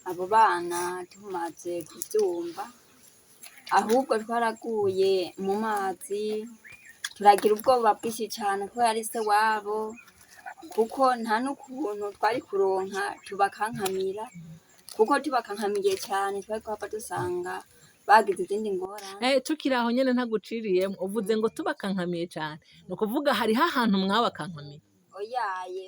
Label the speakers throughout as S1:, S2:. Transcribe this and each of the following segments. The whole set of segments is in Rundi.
S1: Abo bana tumaze kuvyumva, ahubwo twaraguye mu mazi, turagira ubwoba bwinshi cane ko yari se wabo, kuko nta n'ukuntu twari kuronka tubakankamira, kuko tubakankamiye cane twari guhava dusanga bagize izindi ngorane.
S2: Tukiri aho nyene ntaguciriyemwo, uvuze ngo tubakankamiye cane, ni ukuvuga hariho ahantu mwabakankamiye?
S1: Oyaye.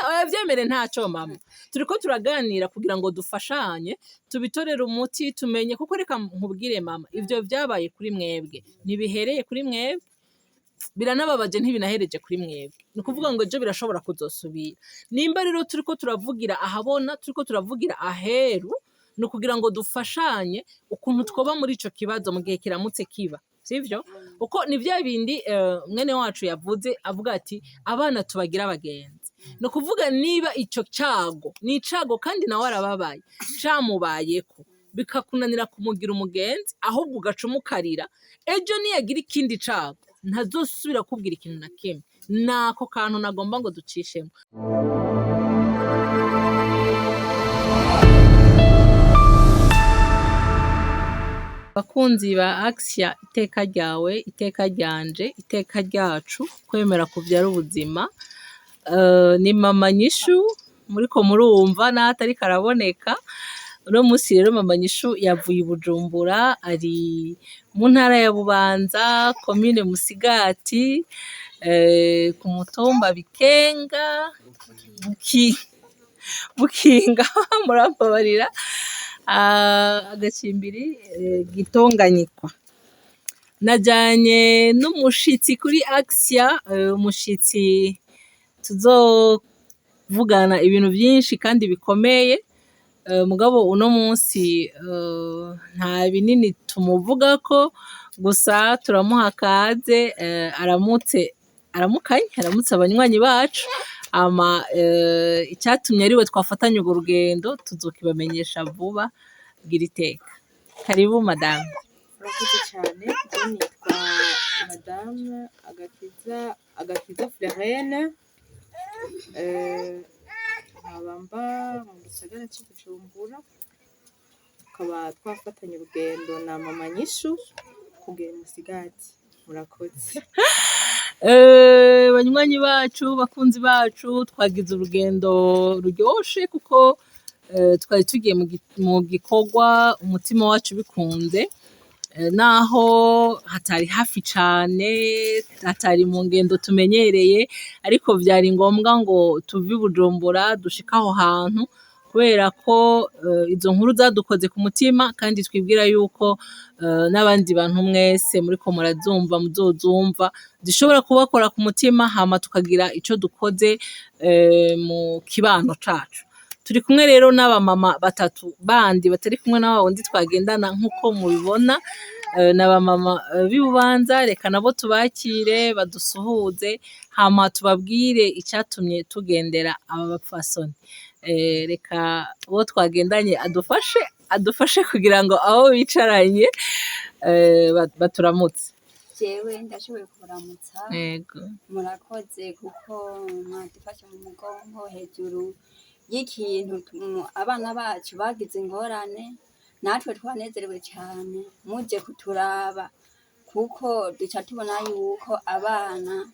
S2: Oya, vyemere ntaco mama, turiko turaganira kugira ngo dufashanye tubitorere umuti, tumenye kuko reka nkubwire mama, ivyo vyabaye kuri mwebwe ntibihereye kuri mwebwe, biranababaje, ntibinahereje kuri mwebwe, ni ukuvuga ngo ejo birashobora kuzosubira. Nimba rero turiko turavugira ahabona, turiko turavugira aheru, ni ukugira ngo dufashanye ukuntu twoba muri ico kibazo mu gihe kiramutse kiba, sivyo? Uko ni vya bindi mwene wacu yavuze, avuga ati abana tubagira abagenzi. Ni ukuvuga niba ico cago ni icago kandi nawe arababaye, camubayeko bikakunanira kumugira umugenzi, ahubwo ugaca umukarira, ejo niyagira ikindi cago ntazosubira kubwira ikintu na kimwe. Nako kantu nagomba ngo ducishemo. Bakunzi ba Axia, iteka ryawe, iteka ryanje, iteka ryacu, kwemera kuvyara ubuzima. Ni mama Nyishu muriko murumva n'aho araboneka. Uno musi rero mama Nyishu yavuye i Bujumbura, ari mu ntara ya Bubanza, komine Musigati, ku mutumba Bikenga, Bukinga, murambabarira, agacimbiri Gitonganyikwa. Najanye n'umushitsi kuri Axia, umushitsi tuzovugana ibintu vyinshi kandi bikomeye, mugabo uno munsi nta binini tumuvugako, gusa turamuha kaze, aramutse, aramukanye, aramutse abanywanyi bacu, ama icatumye ariwe twafatanye urwo rugendo tuzokibamenyesha vuba. Gira iteka. Karibu madame.
S3: Murakoze cyane. Je nitwa madame Agakiza Florene, nkaba mba mu gisagara c'i Bujumbura, tukaba twafatanye urugendo na mama Nyishu kugera i Musigati. Murakoze.
S2: Banywanyi bacu, bakunzi bacu, twagize urugendo ruryoshe kuko twari tugiye mu gikorwa umutima wacu bikunze, naho hatari hafi cane, hatari mu ngendo tumenyereye, ariko vyari ngombwa ngo tuve i Bujumbura dushike aho hantu, kubera ko izo nkuru zadukoze ku mutima, kandi twibwira yuko n'abandi bantu mwese muriko murazumva muzozumva zishobora kubakora ku mutima, hama tukagira ico dukoze mu kibano cacu. Turi kumwe rero n'abamama batatu bandi batari kumwe na wundi twagendana nk'uko mubibona, n'abamama b'Ibubanza. Reka nabo tubakire badusuhuze, hama tubabwire icatumye tugendera aba bapfasoni. Reka uwo twagendanye adufashe kugira ngo abo bicaranye baturamutse.
S1: Jewe ndashoboye kubaramutsa.
S2: Yego.
S1: Murakoze kuko mwadufashe mu mugongo hejuru y'ikintu abana bacu bagize ingorane, natwe twanezerewe cyane muje kuturaba, kuko duca tubona yuko abana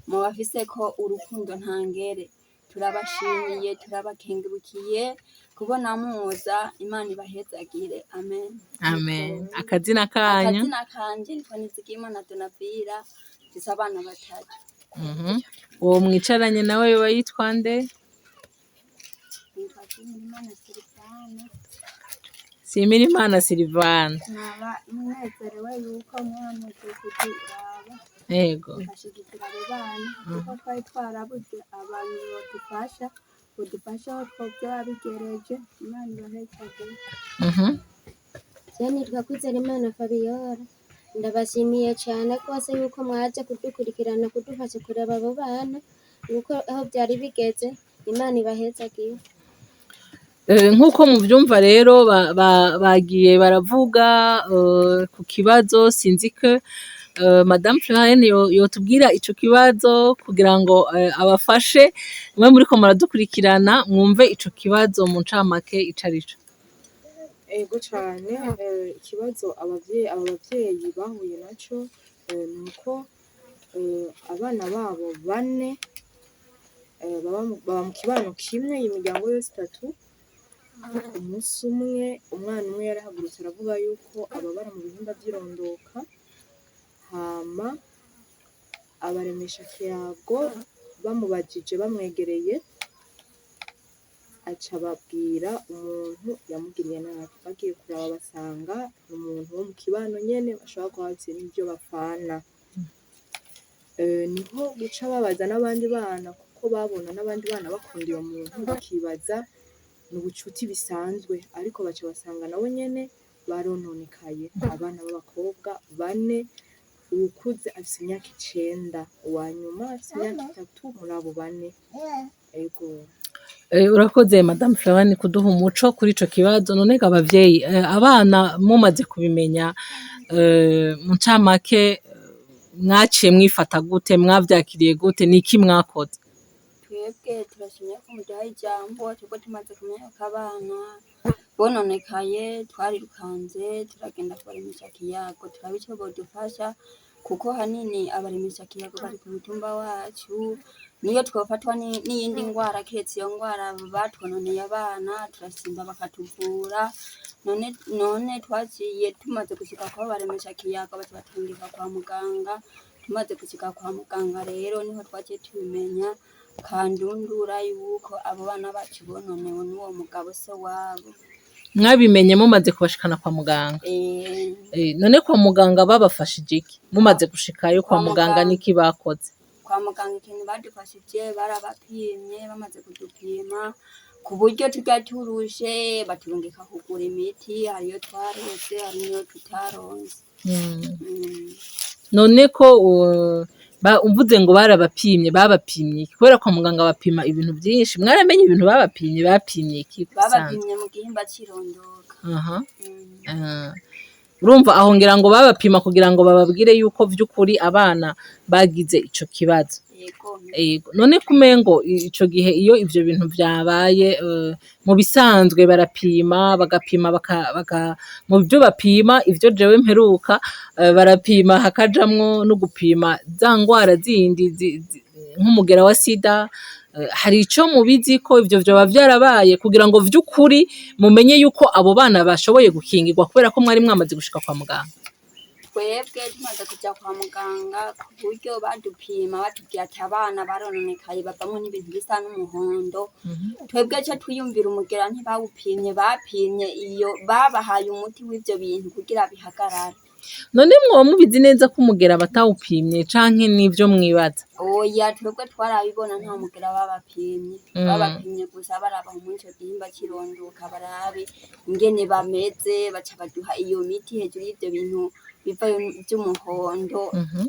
S1: mubafise ko urukundo ntangere. Turabashimiye, turabakengurukiye kubona muza. Imana ibahezagire. Amen.
S2: Amen. Akazina kanyu?
S1: Akazina kanje nitwa Nizigimana Donavira, mfise abana batatu.
S2: Uwo mwicaranye nawe yoba yitwa nde?
S1: Nitwa Shimirimana Silivana.
S2: Shimirimana Silivana.
S1: Nkaba nezerewe yuko mwamaze kuturaba, mugashigikira abo bana, kuko twari twarabuze abantu bodufasha aho twovyoba bigereje. Imana ibahezagire.
S4: Je nitwa Kwizerimana Fabiola. Ndabashimiye cyane rwose yuko mwaje kudukurikirana, kudufasha kureba abo bana yuko aho byari bigeze. Imana ibahezagire.
S2: Nk'uko muvyumva rero, bagiye baravuga ku kibazo, sinzi ko Madame Florine yotubwira ico kibazo kugira ngo abafashe mwe muriko muradukurikirana mwumve ico kibazo mu ncamake ico arico.
S3: Ego cane, ikibazo aba bavyeyi bahuye naco nuko abana babo bane baba mu kibano kimwe, iyi miryango yose itatu. Umunsi umwe umwana umwe yarahagurutse aravuga yuko ababara mu bihimba vy'irondoka, hama abaremesha kiyago bamubajije bamwegereye aca ababwira umuntu yamugiriye nabi. Bagiye kuraba basanga ni umuntu wo mu kibano nyene bashobora kuba bafise n'ivyo bapfana. Niho guca babaza n'abandi bana kuko babona n'abandi bana bakunda uyo muntu bakibaza ni ubucuti bisanzwe, ariko baca basanga nabo nyene barononekaye. Abana b'abakobwa bane, uwukuze afise imyaka 9, uwanyuma afise imyaka 3 muri abo bane. Ego.
S2: Urakoze Madame Florine kuduha umuco kuri ico kibazo. None ga abavyeyi, abana mumaze kubimenya, mu ncamake mwaciye mwifata gute? Mwavyakiriye gute? Niki mwakoze?
S1: Twebwe turashimye ko muduhaye ijambo. Twebwe tumaze kumenya ko abana bononekaye, twarirukanze turagenda kubaremesha kiyago, turaba ico bodufasha, kuko hanini abaremesha kiyago bari ku mutumba wacu. Niyo twofatwa n'iyindi ngwara kiretse iyo ngwara batwononeye abana, turasimba bakatuvura. None twaciye tumaze gushika kwa baremesha kiyago, baca batungika kwa muganga. Tumaze gushika kwa muganga rero niho twaciye tubimenya kandundura yuko abo bana bacu bononewe n'uwo mugabo se wabo.
S2: Mwabimenye mumaze kubashikana kwa muganga? None kwa muganga babafashije iki? Mumaze gushikayo kwa
S1: Kwa
S2: muganga
S1: muganga.
S2: niki bakoze?
S1: Kwa muganga ikintu badufashije, barabapimye. Bamaze kudupima ku buryo turya turushe, baturungika kugura imiti. Hariyo twaronse, hari niyo tutaronse.
S2: None ko umvuze ngo barabapimye, babapimye iki? Kubera kwa muganga bapima ibintu vyinshi, mwaramenye ibintu babapimye? Bapimye iki bisanzwe?
S1: Babapimye mu gihimba c'irondoka.
S2: Urumva aho ngira ngo babapima kugira ngo bababwire yuko vy'ukuri abana bagize ico kibazo.
S1: Yego.
S2: Ego. None kumengo ico gihe iyo ivyo bintu vyabaye, mu bisanzwe barapima, bagapima baka mu byo bapima, ivyo jewe mperuka, barapima hakajamwo no gupima za ngwara zindi nk'umugera wa sida. Hari ico mubizi ko ivyo vyoba vyarabaye kugira ngo vy'ukuri mumenye yuko abo bana bashoboye gukingirwa, kubera ko mwari mwamaze gushika kwa muganga?
S1: Twebwe tumaze kuja kwa muganga, ku buryo badupima batubwira ati abana barononekaye, bavamwo n'ibintu bisa n'umuhondo, twebwe co twiyumvira umugera ntibawupimye, bapimye iyo babahaye umuti w'ivyo bintu kugira bihagarare.
S2: None mwoba mubizi neza ko umugera batawupimye canke n'ivyo mwibaza?
S1: Oya, twebwe twarabibona, nta mugera babapimye. Babapimye gusa baraba muri ico gihimba c'irondoka, barabe ingene bameze, baca baduha iyo miti hejuru y'ivyo bintu bivayo vy'umuhondo.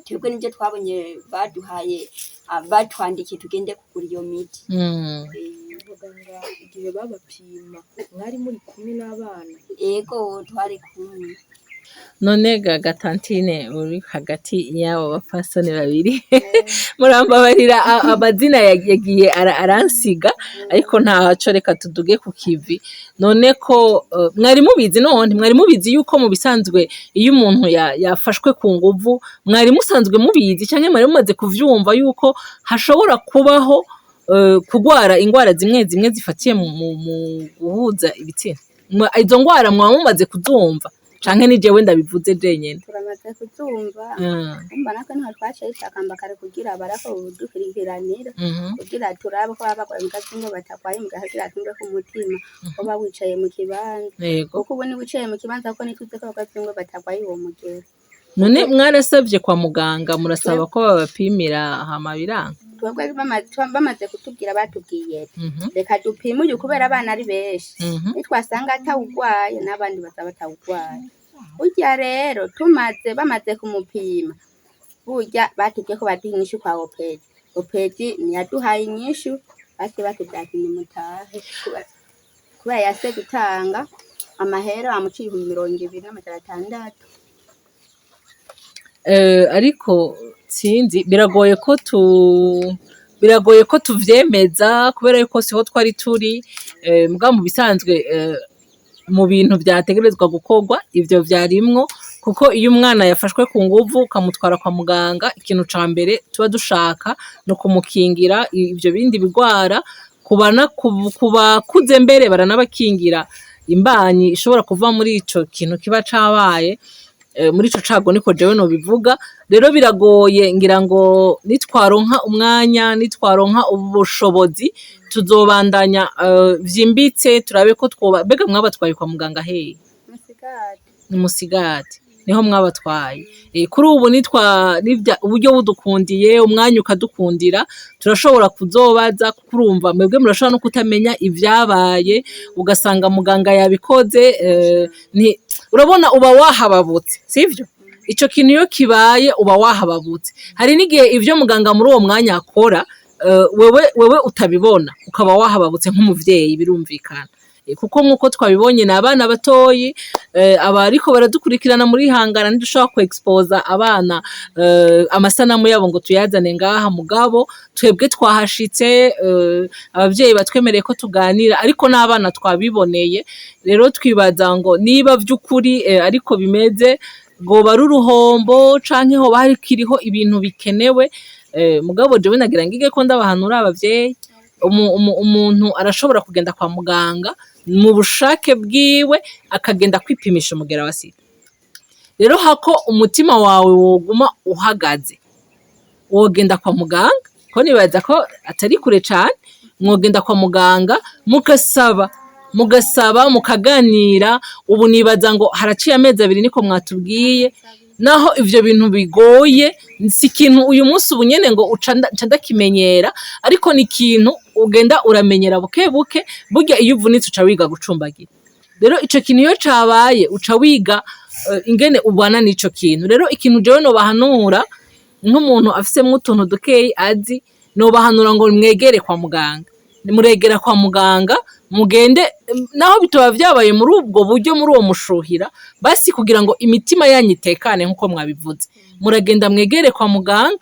S1: Twebwe nivyo twabonye baduhaye, batwandikiye tugende kugura iyo miti.
S3: Abaganga igihe babapima mwari muri kumwe n'abana?
S1: Ego, twari kumwe.
S2: None ga Gatantine, uri hagati y'abo bapfasoni babiri, murambabarira amazina yagiye aransiga, ariko ntaco, reka tuduge ku kivi. None ko mwari mubizi, none mwari mubizi yuko mu bisanzwe iyo umuntu yafashwe ku nguvu, mwari musanzwe mubizi canke mwari mumaze kuvyumva yuko hashobora kubaho kugwara ingwara zimwe zimwe zifatiye mu guhuza ibitsina? Izo ngwara mwaba mumaze kuzumva canke ni jewe ndabivuze jenyene?
S5: Turamaze kuzumva. Umva, natwe niho twaciye dutakamba kare kugira barako budukurikiranira, kugira turabe ko baba bagwaye imbwa ngo batagwaye imbwa, kugira tumve ku mutima uba wicaye mu kibanza. Kuko ubu ni wicaye mu kibanza, kuko ntituzi ko abakozi ngo batagwaye uwo mugera.
S2: None mwarasavye kwa muganga, murasaba ko babapimira, hama biranga?
S5: Twebwe bamaze kutubwira, batubwiye ati, reka dupime uyu kubera abana ari benshi, nitwasanga atawugwaye n'abandi baza batawugwaye. Burya rero tumaze bamaze kumupima, burya batubwiye ko baduha inyishu kwa opeji. Opeji ntiyaduhaye inyishu, baciye batubwira ati nimutahe, kubera yase gutanga amahera bamuciye 20,600.
S2: Ariko sinzi, biragoye ko tuvyemeza kubera yuko siho twari turi. Mugabo mu bisanzwe, mu bintu vyategerezwa gukorwa ivyo vyarimwo, kuko iyo umwana yafashwe ku nguvu ukamutwara kwa muganga, ikintu ca mbere tuba dushaka ni ukumukingira ivyo bindi bigwara. Ku bakuze mbere baranabakingira imbanyi ishobora kuva muri ico kintu kiba cabaye, muri ico cago, niko jewe nobivuga. Rero biragoye, ngira ngo nitwaronka umwanya, nitwaronka ubushobozi, tuzobandanya vyimbitse, turabe ko twoba. Mbega mwabatwaye kwa muganga hehe?
S1: Musigati.
S2: Ni Musigati niho mwabatwaye. Kuri ubu nitwa nivya uburyo budukundiye, umwanya ukadukundira, turashobora kuzobaza, kuko urumva mwebwe murashobora no kutamenya ivyabaye, ugasanga muganga yabikoze. Urabona uba wahababutse, sivyo? Ico kintu iyo kibaye uba wahababutse. Hari n'igihe ivyo muganga muri uwo mwanya akora, wewe utabibona, ukaba wahababutse nk'umuvyeyi, birumvikana. Kuko nk'uko twabibonye ni abana batoyi. Abariko baradukurikirana muri hangana, ntidushobora ku exposa abana, amasanamu yabo ngo tuyazane ngaha. Mugabo twebwe twahashitse, abavyeyi batwemereye ko tuganira, ariko n'abana twabiboneye. Rero twibaza ngo niba vy'ukuri ariko bimeze, rwoba ari uruhombo canke hoba hakiriho ibintu bikenewe. Mugabo jewe nagira ngige ko ndabahanura abavyeyi, umuntu arashobora kugenda kwa muganga mu bushake bwiwe, akagenda kwipimisha umugera wa sida. Rero hako umutima wawe woguma uhagaze, wogenda kwa muganga, ko nibaza ko atari kure cane. Mwogenda kwa muganga mugasaba mukaganira. Ubu nibaza ngo haraciye amezi 2, niko mwatubwiye. Naho ivyo bintu bigoye, si ikintu uyu munsi ubu nyene ngo uca nca ndakimenyera, ariko ni ikintu ugenda uramenyera buke buke. Burya iyo uvunitse uca wiga gucumbagira. Rero ico kintu iyo cabaye uca wiga ingene ubana n'ico kintu. Rero ikintu jewe nobahanura nk'umuntu afisemwo utuntu dukeyi azi, nobahanura ngo mwegere kwa muganga. Muregera kwa muganga, mugende, naho bitoba vyabaye muri ubwo buryo, muri uwo mushuhira, basi kugira ngo imitima yanyu itekane nk'uko mwabivuze, muragenda mwegere kwa muganga,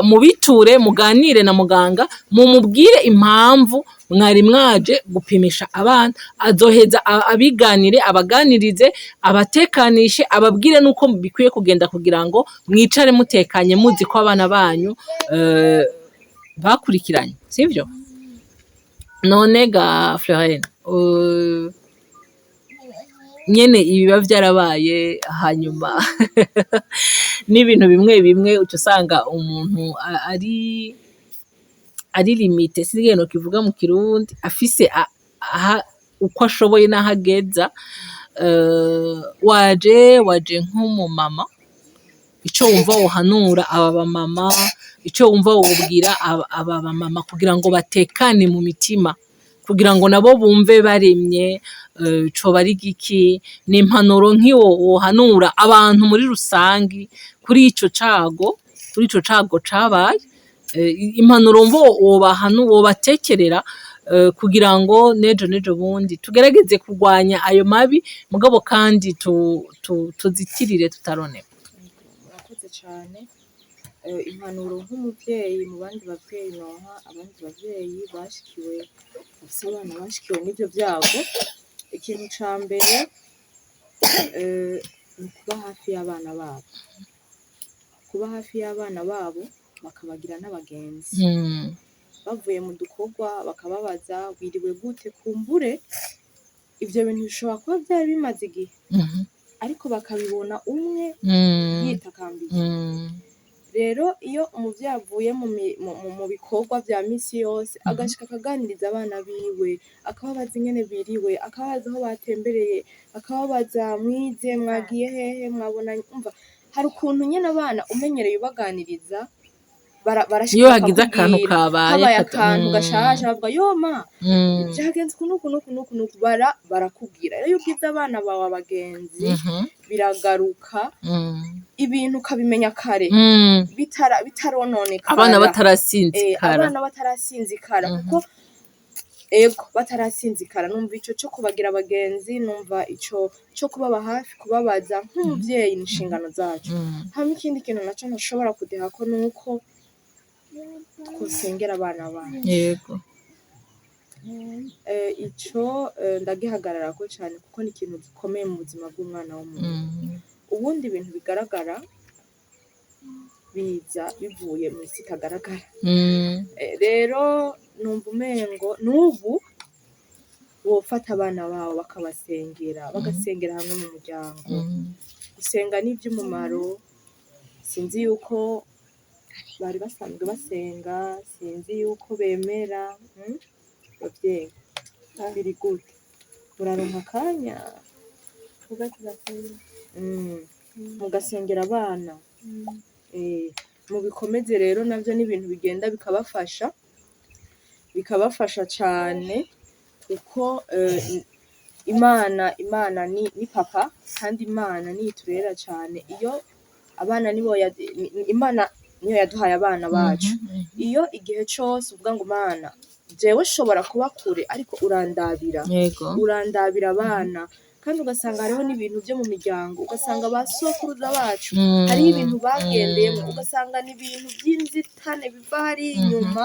S2: mubiture, muganire na muganga, mumubwire impamvu mwari mwaje gupimisha abana. Azoheza abiganire, abaganirize, abatekanishe, ababwire nuko bikwiye kugenda kugira ngo mwicare mutekanye, muzi ko abana banyu bakurikiranye, sivyo? None ga Florine, nyene ibiba vyarabaye, hanyuma n'ibintu bimwe bimwe uca usanga umuntu ari limité, sinzi ingene nokivuga mu Kirundi, afise aha uko ashoboye n'aho ageza. Waje nk'umumama, ico wumva wohanura aba bamama, ico wumva wobwira aba bamama kugira ngo batekane mu mitima, kugira ngo nabo bumve baremye, coba ari giki? Ni impanuro nk'iwo wohanura abantu muri rusangi kuri ico cago cabaye, impanuro wumva wobatekerera, kugira ngo nejo nejo bundi tugerageze kurwanya ayo mabi, mugabo kandi tuzitirire tutaronerwa.
S3: Murakoze cane. Impanuro nk'umuvyeyi mu bandi bavyeyi noha abandi bavyeyi bashikiwe, bafise abana bashikiwe n'ivyo vyago, ikintu ca mbere ni ukuba hafi y'abana babo, kuba hafi y'abana babo, bakabagira n'abagenzi. Bavuye mu dukorwa bakababaza wiriwe gute, kumbure ivyo bintu bishobora kuba vyari bimaze igihe, ariko bakabibona umwe yitakambiye. Rero iyo umuvyeyi avuye mu bikorwa vya misi yose, agashika akaganiriza abana biwe, akababaza ingene biriwe, akababaza aho batembereye, akababaza mwize, mwagiye hehe, mwabonanye, umva hari ukuntu nyene abana umenyereye ubaganiriza barashika
S2: Iyo hagize akantu
S3: bakakubwira.
S2: kabaye
S3: Habaye akantu gashasha, bavuga yo ma vyagenze uku nuku nuku nuku nuku, barakubwira. Rero iyo ugize abana bawe abagenzi, biragaruka, ibintu ukabimenya kare, bitarononekara,
S2: Abana batarasinzikara.
S3: Abana batarasinzikara, kuko Ego, batarasinzikara. Numva ico co kubagira abagenzi, numva ico co kubaba hafi, kubabaza nk'umuvyeyi ni inshingano zacu. Hama ikindi kintu naco ntashobora kudehako nuko twosengera abana bacu. Ico ndagihagararako cane kuko ni ikintu gikomeye mu buzima bw'umwana w'umuntu. Ubundi ibintu bigaragara biza bivuye mw'isi itagaragara. Rero numva umengo n'ubu wofata abana babo bakabasengera, bagasengera hamwe mu muryango. Gusenga ni ivy'umumaro. Sinzi yuko bari basanzwe basenga, sinzi yuko bemera. Bavyeyi, biri gute? Muraronka akanya
S6: Tuba turasenga.
S3: Mugasengera abana. Mubikomeze rero, navyo ni ibintu bigenda bikabafasha cane, kuko Imana ni papa, kandi Imana niyo iturera cane. Iyo abana nibo Imana niyo yaduhaye abana bacu. Iyo igihe cose uvuga ngo: "Mana, jewe nshobora kuba kure, ariko urandabira, urandabira abana." Kandi ugasanga hariho n'ibintu vyo mu miryango, ugasanga ba sokuruza bacu hariho ibintu bagendeyemwo, ugasanga ni ibintu vy'inzitane biva hariya inyuma,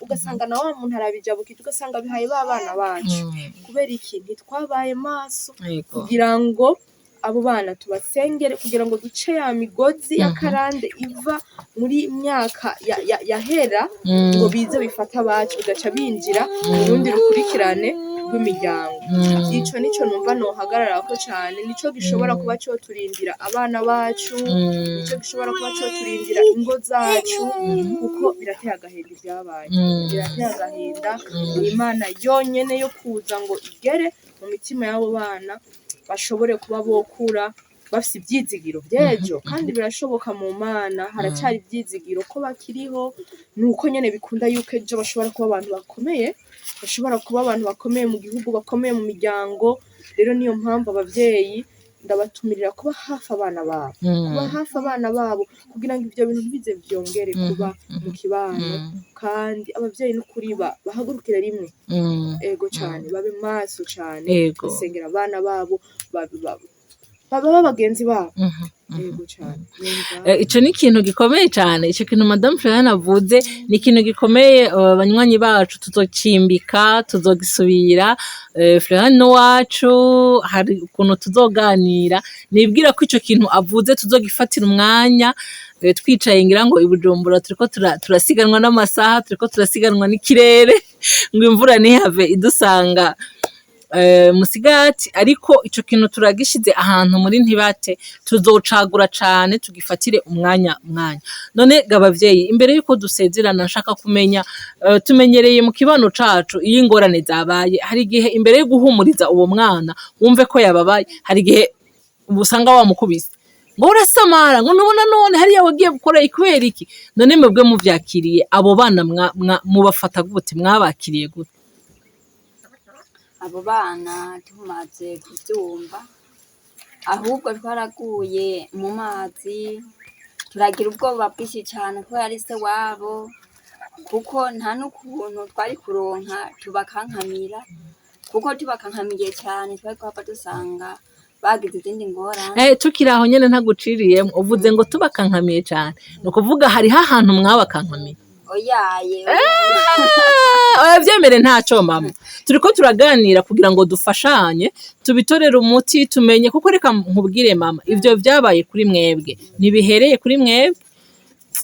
S3: ugasanga na wa muntu arabijabukije, ugasanga bihaye ba bana bacu. Kubera iki? Ntitwabaye maso kugira ngo abo bana tubasengere, kugira ngo duce ya migozi y'akarande iva muri myaka yahera, ngo bize bifate abacu, bigaca binjira mu rundi rukurikirane rw'imiryango. Ico nico numva nohagararako cane, nico gishobora kuba coturindira abana bacu, nico gishobora kuba coturindira ingo zacu, kuko birateye agahinda ivyabaye. Birateye agahinda. Ni Imana yonyene yo kuza ngo igere mu mitima y'abo bana, bashobore kuba bokura bafise ivyizigiro vy'ejo. Kandi birashoboka, mu Mana haracari ivyizigiro ko bakiriho. Nuko nyene bikunda yuko ejo bashobora kuba abantu bakomeye, bashobora kuba abantu bakomeye mu gihugu, bakomeye mu miryango. Rero niyo mpamvu abavyeyi ndabatumirira kuba hafi abana babo, kuba hafi abana babo, kugira ngo ivyo bintu ntibize vyongere kuba mu kibano. Kandi abavyeyi n'ukuri bahagurukire rimwe. Ego cane, babe maso cane, basengera abana babo, babe bagenzi babo. Ego cane. Numva
S2: Ico ni ikintu gikomeye cane. Ico kintu Madame Floriane avuze ni ikintu gikomeye. Banywanyi bacu, tuzocimbika, tuzogisubira. Floriane wacu, hari ukuntu tuzoganira. Nibwira ko ico kintu avuze tuzogifatira umwanya, twicaye ngira ngo i Bujumbura. Turiko turasiganwa n'amasaha, turiko turasiganwa n'ikirere ngo imvura ntihave idusanga musigati. Ariko ico kintu turagishize ahantu muri ntibate, tuzocagura cane, tugifatire umwanya. None ga bavyeyi, imbere yuko dusezerana, nshaka kumenya, tumenyereye mu kibano cacu, iyo ingorane zabaye, hari igihe imbere yo guhumuriza uwo mwana wumve ko yababaye, hari igihe usanga wamukubise ngo urasamara, ngo ntubona none hariya wagiye gukora kubera iki? None mwebwe muvyakiriye, abo bana mubafata gute? Mwabakiriye gute?
S1: Abo bana tumaze kuvyumva, ahubwo twaraguye mu mazi, turagira ubwoba bwinshi cane ko yari se wabo, kuko nta n'ukuntu twari kuronka tubakankamira, kuko tubakankamiye cane twari kuhava dusanga bagize izindi ngorane.
S2: Tukiri aho nyene, ntaguciriyemwo, uvuze ngo tubakankamiye cane, ni ukuvuga hariho ahantu mwabakankamiye?
S1: Oyaye.
S2: Oya, vyemere, ntaco mama. Turiko turaganira kugira ngo dufashanye, tubitorere umuti, tumenye. Kuko reka nkubwire mama, ivyo vyabaye kuri mwebwe ntibihereye kuri mwebwe,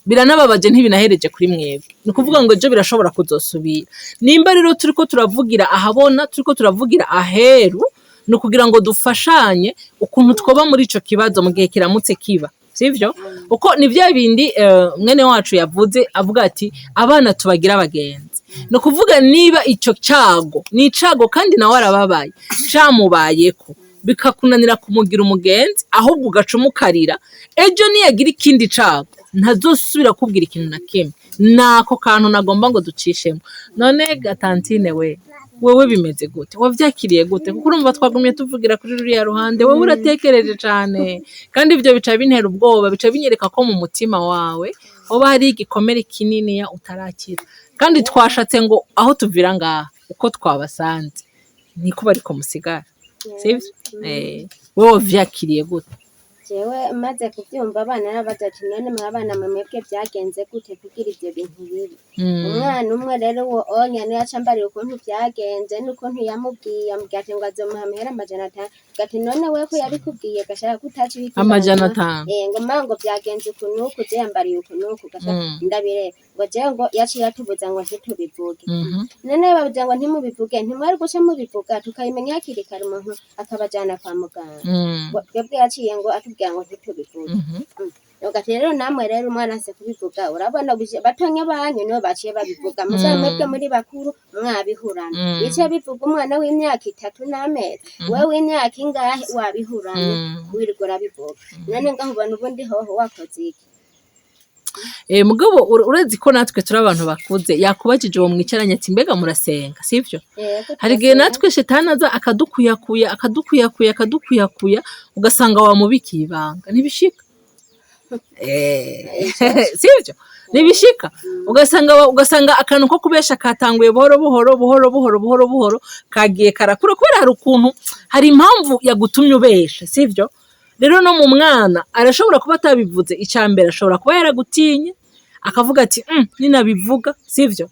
S2: biranababaje, ntibinahereje kuri mwebwe. Ni ukuvuga ngo ejo birashobora kuzosubira. Nimba rero turiko turavugira ahabona, turiko turavugira aheru, ni ukugira ngo dufashanye ukuntu twoba muri ico kibazo mu gihe kiramutse kiba, sivyo? Uko ni vya bindi mwene wacu yavuze, avuga ati abana tubagira abagenzi. Ni ukuvuga niba ico cago ni icago, kandi nawe arababaye, camubayeko, bikakunanira kumugira umugenzi, ahubwo ugaca umukarira, ejo niyagira ikindi cago ntazosubira kubwira ikintu na kimwe. Nako kantu nagomba ngo ducishemo. None gatantine we, wewe bimeze gute? Wavyakiriye gute? Kuko urumva twagumye tuvugira kuri ruriya ruhande, wewe uratekereje cane, kandi ivyo bica bintera ubwoba, bica binyereka ko mu mutima wawe hoba hari igikomere kininiya utarakira. Kandi twashatse ngo aho tuvira ngaha Uko twabasanze niko bariko musigara, sivyo? Wewe wavyakiriye gute?
S4: Jewe maze kuvyumva, abana narabaza ati: "None mwabana mwe, mwebwe vyagenze gute kugira ivyo bintu bibi?" Umwana umwe rero, uwo onya, niwe yaca ambarira ukuntu vyagenze n'ukuntu yamubwiye. Amubwira ati ngo azomuha amahera 500. Ati: "None wewe ko yabikubwiye, gashaka ko utaca ubikubwira?"
S2: 500.
S4: Ngo ma ngo vyagenze uku n'uku, je yambariye uku n'uku, gasha ndabireba ngo jewe ngo yaciye atubuza ngo ntitubivuge. None babuza ngo ntimubivuge, ntimwari guca mubivuga tukabimenya hakiri kare, umuntu akabajana kwa muganga? Ngo twebwe yaciye ngo atubwira ngo ntitubivuge. Ugati rero namwe rero umwana ase kubivuga, urabona batonya banyu nibo baciye babivuga, musa mwebwe muri bakuru mwabihurana. Bice bivuga umwana w'imyaka 3 n'amezi, wewe w'imyaka ingahe wabihuranye? Wirirwa urabivuga, none ngaho ubona ubundi hoho wakoze iki?
S2: Mugabo urazi ko natwe turi abantu bakuze. Yakubajije uwo mwicaranye ati: "Mbega murasenga?" Sivyo?
S4: Yego.
S2: Hari igihe
S4: Turasenga.
S2: natwe shetani aza akadukuyakuya, akadukuyakuya, akadukuyakuya, ugasanga wamubikiye ibanga. Ntibishika? Sivyo? Ntibishika? Ugasanga akantu ko kubesha katanguye buhoro buhoro, buhoro buhoro, buhoro buhoro, kagiye karakura, kubera hari ukuntu, hari impamvu yagutumye ubesha, sivyo? Rero no mu mwana arashobora kuba atabivuze. Icya mbere, ashobora kuba yaragutinye, akavuga ati: ninabivuga", sivyo?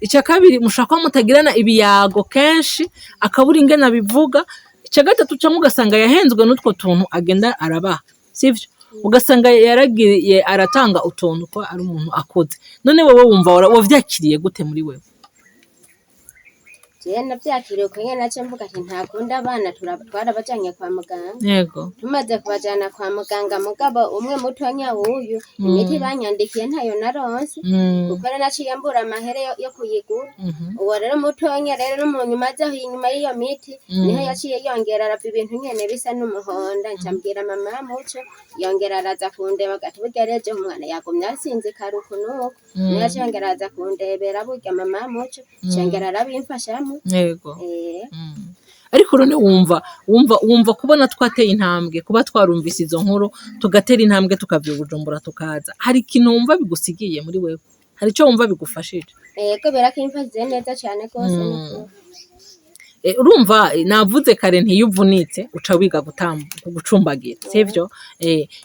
S2: Icya kabiri, mushobora kuba mutagirana ibiyago kenshi, akabura ingene abivuga. Icya gatatu, cyangwa ugasanga yahenzwe n'utwo tuntu agenda arabaha, sivyo? Ugasanga yaragiye aratanga utuntu ko ari umuntu akuze. None wowe wumva wavyakiriye gute muri wewe?
S4: Jewe navyakiriye uko nyene, naciye mvuga ati ntakunda abana twarabajanye kwa muganga. Tumaze kubajana kwa muganga, mugabo umwe mutonya wuyu, imiti banyandikiye ntayo naronse, kuko rero naciye mbura amahera yo kuyigura. Uwo rero mutonya rero no mu nyuma zaho, inyuma y'iyo miti, niho yaciye yongera arava ibintu nyene bisa n'umuhondo. Nca mbwira mama Muco, yongera araza kundeba, ati burya rero ejo umwana yagumye asinzikara uku n'uku. Niho yaciye yongera araza kundebera, burya mama Muco congera arabimfashamo.
S2: Ariko none wumva kubona twateye intambwe, kuba twarumvise izo nkuru, tugatera intambwe, tukava i Bujumbura tukaza, hari ikintu wumva bigusigiye muri wewe? Hari icyo wumva bigufashije?
S4: Yego, birakimfashije neza cane rwose, nukuri.
S2: Urumva, navuze kare, ntiyuvunitse uca wiga gucumbagira, sivyo?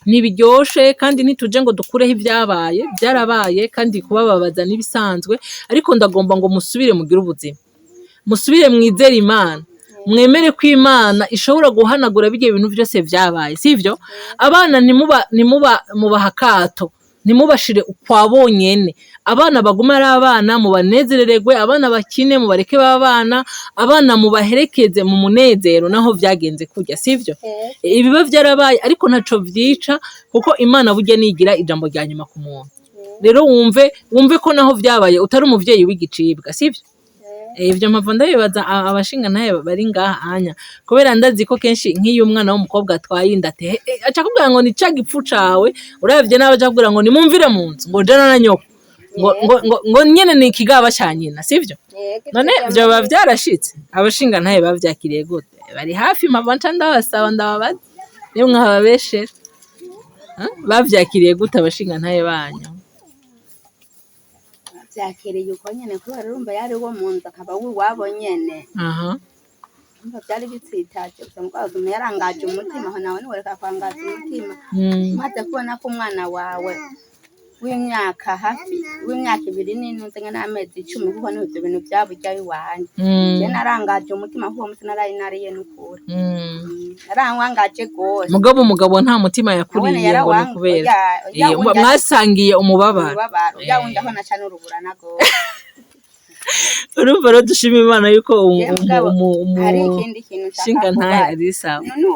S2: Ntibiryoshe kandi ntituje ngo dukureho ibyabaye, byarabaye, kandi kubababaza n'ibisanzwe. Ariko ndagomba ngo musubire mugire ubuzima, musubire mwizere Imana, mwemere ko Imana ishobora guhanagura bijya bintu byose vyabaye, sivyo? Abana ntimuba mubaha akato, ntimubashire ukwa bonyene. Abana bagume ari abana, mubanezerererwe, abana bakine, mubareke b'abana, abana mubaherekeze mu munezero naho vyagenze kurya, sivyo? Ibiba vyarabaye, ariko ntaco vyica, kuko Imana burya nigira ijambo rya nyuma ku muntu. Rero wumve ko naho vyabaye utari umuvyeyi w'igicibwa, sivyo? Ivyo mpava ndabibaza abashinga ntaye bari ngaha anya, kubera ndazi ko kenshi nk'iyo umwana w'umukobwa atwaye inda, ate aca akubwira ngo ni ca gipfu cawe. Uravye nawe aca akubwira ngo nimumvire mu nzu, ngo jana na nyoko, ngo nyene ni ikigaba ca nyina, sivyo?
S4: Yego.
S2: None vyoba vyarashitse? Abashinga ntaye bavyakiriye gute? Bari hafi, mpava nca ndabasaba ndababaza niyo mwababeshera. Bavyakiriye gute abashinga ntaye banyu?
S5: Vyakiriye uko nyene, kubera urumva yari uwo mu nzu, akaba w'iwabo nyene. Urumva vyari bitsitaje gusa, mugabo aguma yarangaje umutima. Aho nawe ntiworeka kwangaza umutima, umaze kubona ko umwana wawe w'imyaka hafi w'imyaka 2 n'intuze n'amezi 10, kuko niho ivyo bintu vyaburya iwanje. Je narangaje umutima kuko uwo musi naraye nariye n'ukuri. Naranwangaje gose.
S2: Mugabo umugabo nta mutima
S5: Nawene
S2: yakuriye ngo ni
S5: yarawanga
S2: kubera
S5: urya wundi
S2: mwasangiye umubabaro.
S5: Umubabaro urya wundi aho naca n'uruburana gose.
S2: Urumva rero dushima Imana yuko
S5: Je mugabo hari ikindi kintu nshaka
S2: shinga ntahe
S5: kubaza.
S2: ari sawa.
S5: None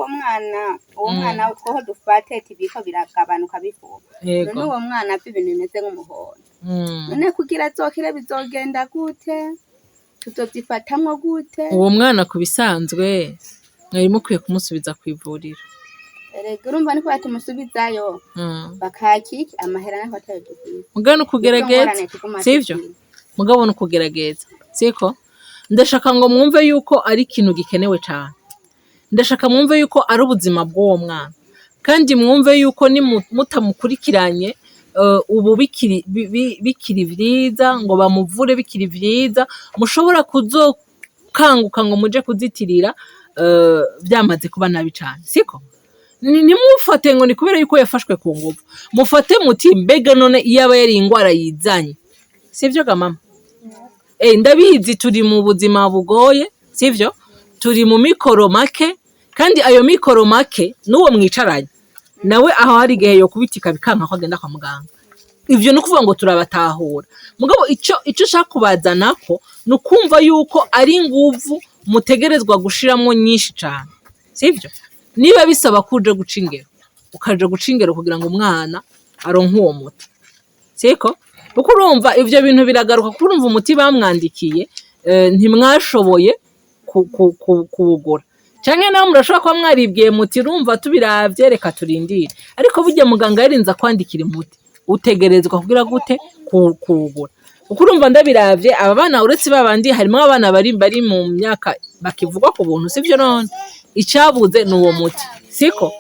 S5: uwo mwana twoho dufate tibiko biragabanuka bivuga, none uwo mwana ava ibintu bimeze nk'umuhondo, none kugira azokire bizogenda gute? Tuzovyifatamwo gute?
S2: Uwo mwana ku bisanzwe mwari mukwiye kumusubiza ku ivuriro.
S5: Erega urumva niko batumusubizayo, bakakiki amahera nako atayo dufise.
S2: Mugabo ni
S5: nizo
S2: ukugerageza,
S5: ngorane tuguma
S2: sivyo?
S5: tugira.
S2: Mugabo ni ukugerageza, siko? Ndashaka ngo mwumve yuko ari ikintu gikenewe cane. Ndashaka mwumve yuko ari ubuzima bw'uwo mwana, kandi mwumve yuko mutamukurikiranye ubu bikiri bikiri vyiza, ngo bamuvure bikiri vyiza, mushobora kuzo gukanguka ngo muje kuzitirira, vyamaze kuba nabi cane, siko? Ntimufate ngo ni kubera yuko yafashwe ku nguvu. Mufate muti mbega none iyo aba yari ingwara yizanye, sivyo ga mama? Ndabizi turi mu buzima bugoye, sivyo? Turi mu mikoro make, kandi ayo mikoro make n'uwo mwicaranye nawe aho hari igihe yokubitika bikanka ko agenda kwa muganga. Ivyo ni ukuvuga ngo turabatahura, mugabo ico nshaka kubazanako ni ukumva yuko ari inguvu mutegerezwa gushiramwo nyinshi cane, sivyo? Niba bisaba ko uja guca ingero, ukaja guca ingero kugira ngo umwana aronke uwo muti, siko? Kuko urumva ivyo bintu biragaruka, kuko urumva umuti bamwandikiye, ntimwashoboye kuwugura, canke nawe murashobora kuba mwaribwiye muti urumva tubiravye reka turindire, ariko burya muganga yarinze akwandikira umuti utegerezwa kugira gute? Kuwugura. Kuko urumva ndabiravye aba bana, uretse babandi harimwo abana bari mu myaka bakivugwa ku buntu, sivyo? None icabuze ni uwo muti, siko?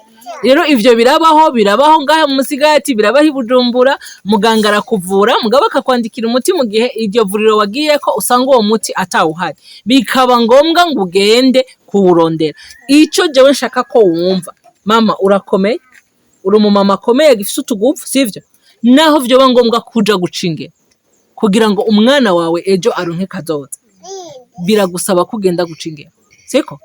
S2: Rero ivyo birabaho, birabaho ngaha mu Musigati, birabaho i Bujumbura. Muganga arakuvura, mugabo akakwandikira umuti mu gihe iryo vuriro wagiyeko usanga uwo muti atawuhari, bikaba ngombwa ngo ugende kuwurondera. Ico jewe nshaka ko wumva, mama, urakomeye, uri umumama akomeye agifise utuguvu, sivyo? Naho vyoba ngombwa kuja guca ingero kugira ngo umwana wawe ejo aronke kazoza, biragusaba ko ugenda guca ingero, siko?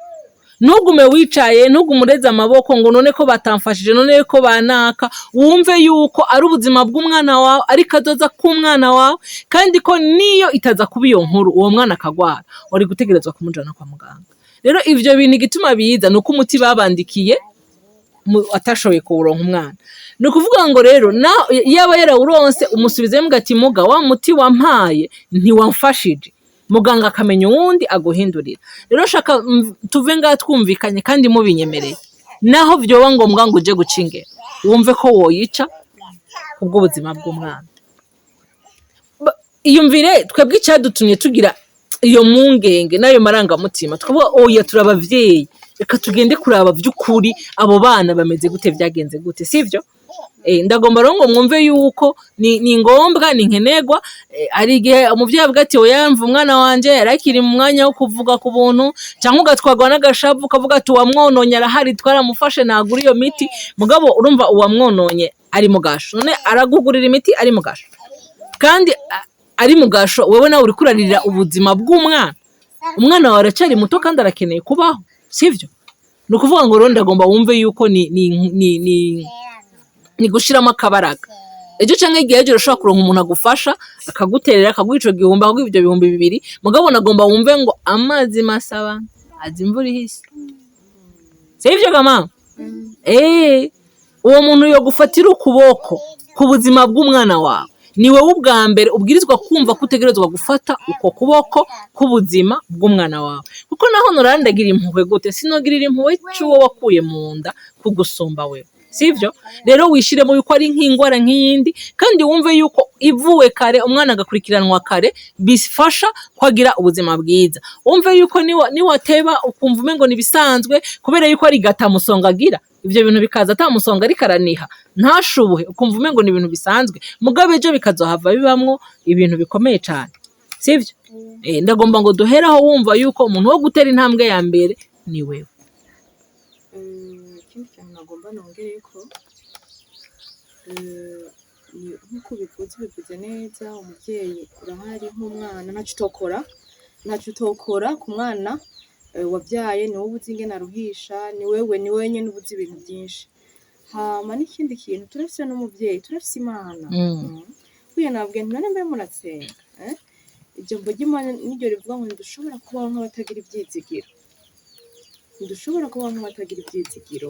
S2: Ntugume wicaye, ntugume ureze amaboko ngo none ko batamfashije, none ko banaka. Wumve yuko ari ubuzima bw'umwana wawe, ari kazoza k'umwana wawe, kandi ko niyo itaza kuba iyo nkuru uwo mwana akagwara, wari gutegerezwa kumujana kwa muganga. Rero ivyo bintu igituma biza ni uko umuti babandikiye atashoboye kuwuronka umwana. Ni ukuvuga ngo rero yaba yarawuronse, umusubizemo ati muga wa muti wampaye ntiwamfashije, muganga akamenya uwundi aguhindurira. Rero shaka tuve ngaha twumvikanye kandi mubinyemereye, naho vyoba ngombwa ngo uje guca ingero, wumve ko woyica kubw'ubuzima bw'umwana. Iyumvire twebwe icyadutumye tugira iyo mpungenge n'ayo marangamutima, tukavuga oya turi abavyeyi, reka tugende kuraba vy'ukuri abo bana bameze gute, vyagenze gute, sivyo? Ndagomba rero ngo mwumve yuko ni ngombwa, ni nkenerwa. Hari igihe umuvyeyi avuga ati oya mva umwana wanje yarakiri mu mwanya wo kuvuga ku buntu, cyangwa ugatwarwa n'agashavu ukavuga ati uwamwononye arahari twaramufashe nagura iyo miti. Mugabo urumva uwamwononye ari mu gasho, none aragugurira imiti ari mu gasho, kandi ari mu gasho, wewe nawe uriko uraririra ubuzima bw'umwana. Umwana wawe aracyari muto kandi arakeneye kubaho, sivyo? Ni ukuvuga ngo rero ndagomba wumve yuko ni gushiramo akabaraga. Ejo canke igihe ejo urashobora kuronka umuntu agufasha, akaguterera, akaguha ico gihumbi, akaguha ivyo 2000. Mugabo nagomba wumve ngo amazi masaba azi imvura ihise, sivyo ga mama? Uwo muntu yogufatira ukuboko ku buzima bw'umwana wawe, ni wowe ubwa mbere ubwirizwa kumva ko utegerezwa gufata uko kuboko k'ubuzima bw'umwana wawe, kuko naho norandagira impuhwe gute, sinogirira impuhwe c'uwo wakuye mu nda kugusumba wewe, sivyo? Rero wishiremo yuko ari nk'ingwara nk'iyindi, kandi wumve yuko ivuwe kare, umwana agakurikiranwa kare, bifasha kwagira ubuzima bwiza. Wumve yuko niwateba ukumva umengo nibisanzwe kubera yuko ari gatamusonga agira ivyo bintu bikaza atamusonga ariko araniha ntashubuhe, ukumva umengo ni ibintu bisanzwe, mugabo ejo bikazohava bibamwo ibintu bikomeye cane, sivyo? Ndagomba ngo duheraho wumva yuko umuntu wo gutera intambwe ya mbere ni wewe.
S3: Ikindi kintu nagomba nongereko, ni nk'uko ubivuze, ubivuze neza, umuvyeyi urahari nk'umwana ntaco utokora, ntaco utokora ku mwana wavyaye. Ni wowe uzi ingene aruhisha, ni wewe nyene uba uzi ibintu vyinshi. Hama n'ikindi kintu, turafise n'umuvyeyi, turafise Imana. Burya nababwiye nti none mbe murasenga, eh? Ijambo ry'Imana niryo rivuga ngo ntidushobora kubaho nk'abatagira ivyizigiro, ntidushobora kubaho nk'abatagira ivyizigiro.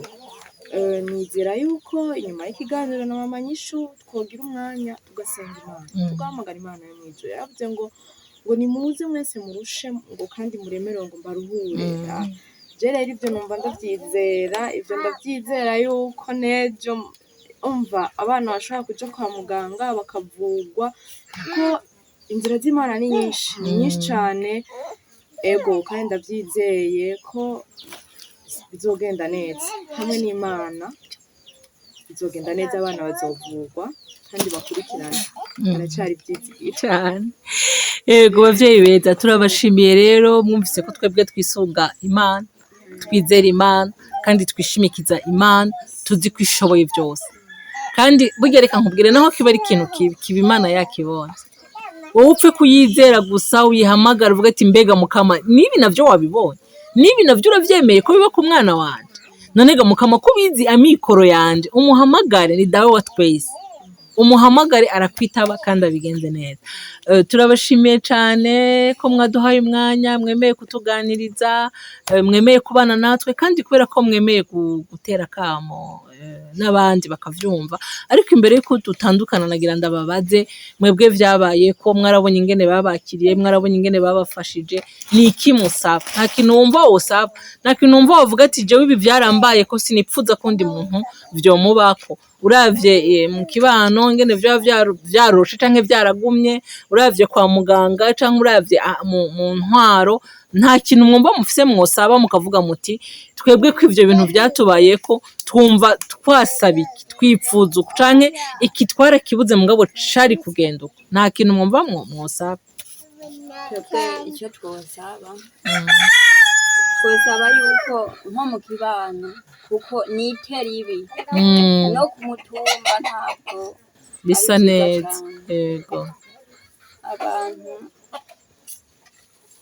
S3: Nizera yuko inyuma y'ikiganiro na mama Nyishu twogira umwanya tugasenga Imana, tugahamagara Imana yo mw'ijuru. Yaravuze ngo nimuze mwese murushe ngo kandi muremerewe ngo mbaruhure. Ah, je rero ivyo numva ndavyizera, ivyo ndavyizera yuko n'ejo umva abana bashobora kuja kwa muganga bakavugwa, kuko inzira z'Imana ni nyinshi, ni nyinshi cane. Ego, kandi ndavyizeye ko bizogenda neza hamwe n'Imana, bizogenda neza, abana bazovugwa kandi bakurikirane, haracari ivyizigiro.
S2: Cane. Yego, bavyeyi beza, turabashimiye. Rero mwumvise ko twebwe twisunga Imana, twizera Imana kandi twishimikiza Imana, tuzi ko ishoboye byose. Kandi burya reka nkubwire, naho kiba ari ikintu kibi, kiba Imana yakibonye. Wowe upfe kuyizera gusa, uyihamagara, uvuge ati: "Mbega Mukama, nibi navyo wabibonye? Nibi navyo uravyemeye ko biba ku mwana wanje? None ga Mukama, ko ubizi amikoro yanje?" Umuhamagare, ni Dawe wa twese, umuhamagare arakwitaba kandi abigenze neza. Turabashimiye cyane ko mwaduhaye umwanya, mwemeye kutuganiriza, mwemeye kubana natwe, kandi kubera ko mwemeye gutera akamo n'abandi bakavyumva. Ariko imbere y'uko dutandukana, nagira ndababaze: mwebwe vyabaye ko mwarabonye ingene babakiriye, mwarabonye ingene babafashije, ni iki musaba? Nta kintu wumva wosaba? Nta kintu wumva wovuga ati: "Jewe ibi vyarambaye ko sinipfuza ko undi muntu vyomubako"? Uravye mu kibano ingene vyoba vyaroroshe canke vyaragumye, uravye kwa muganga canke uravye mu ntwaro, nta kintu mwumva mufise mwosaba, mukavuga muti: "Twebwe ko ivyo bintu vyatubayeko, twumva twasaba iki, twipfuza uku, canke iki twarakibuze mugabo cari kugenda uku"? Nta kintu mwumva mwosaba?
S1: Twebwe icyo twosaba, twosaba yuko nko mu kibano, kuko ni ibi no ku mutumba ntabwo
S2: bisa
S1: ari vyiza
S2: neza
S1: cane. Abantu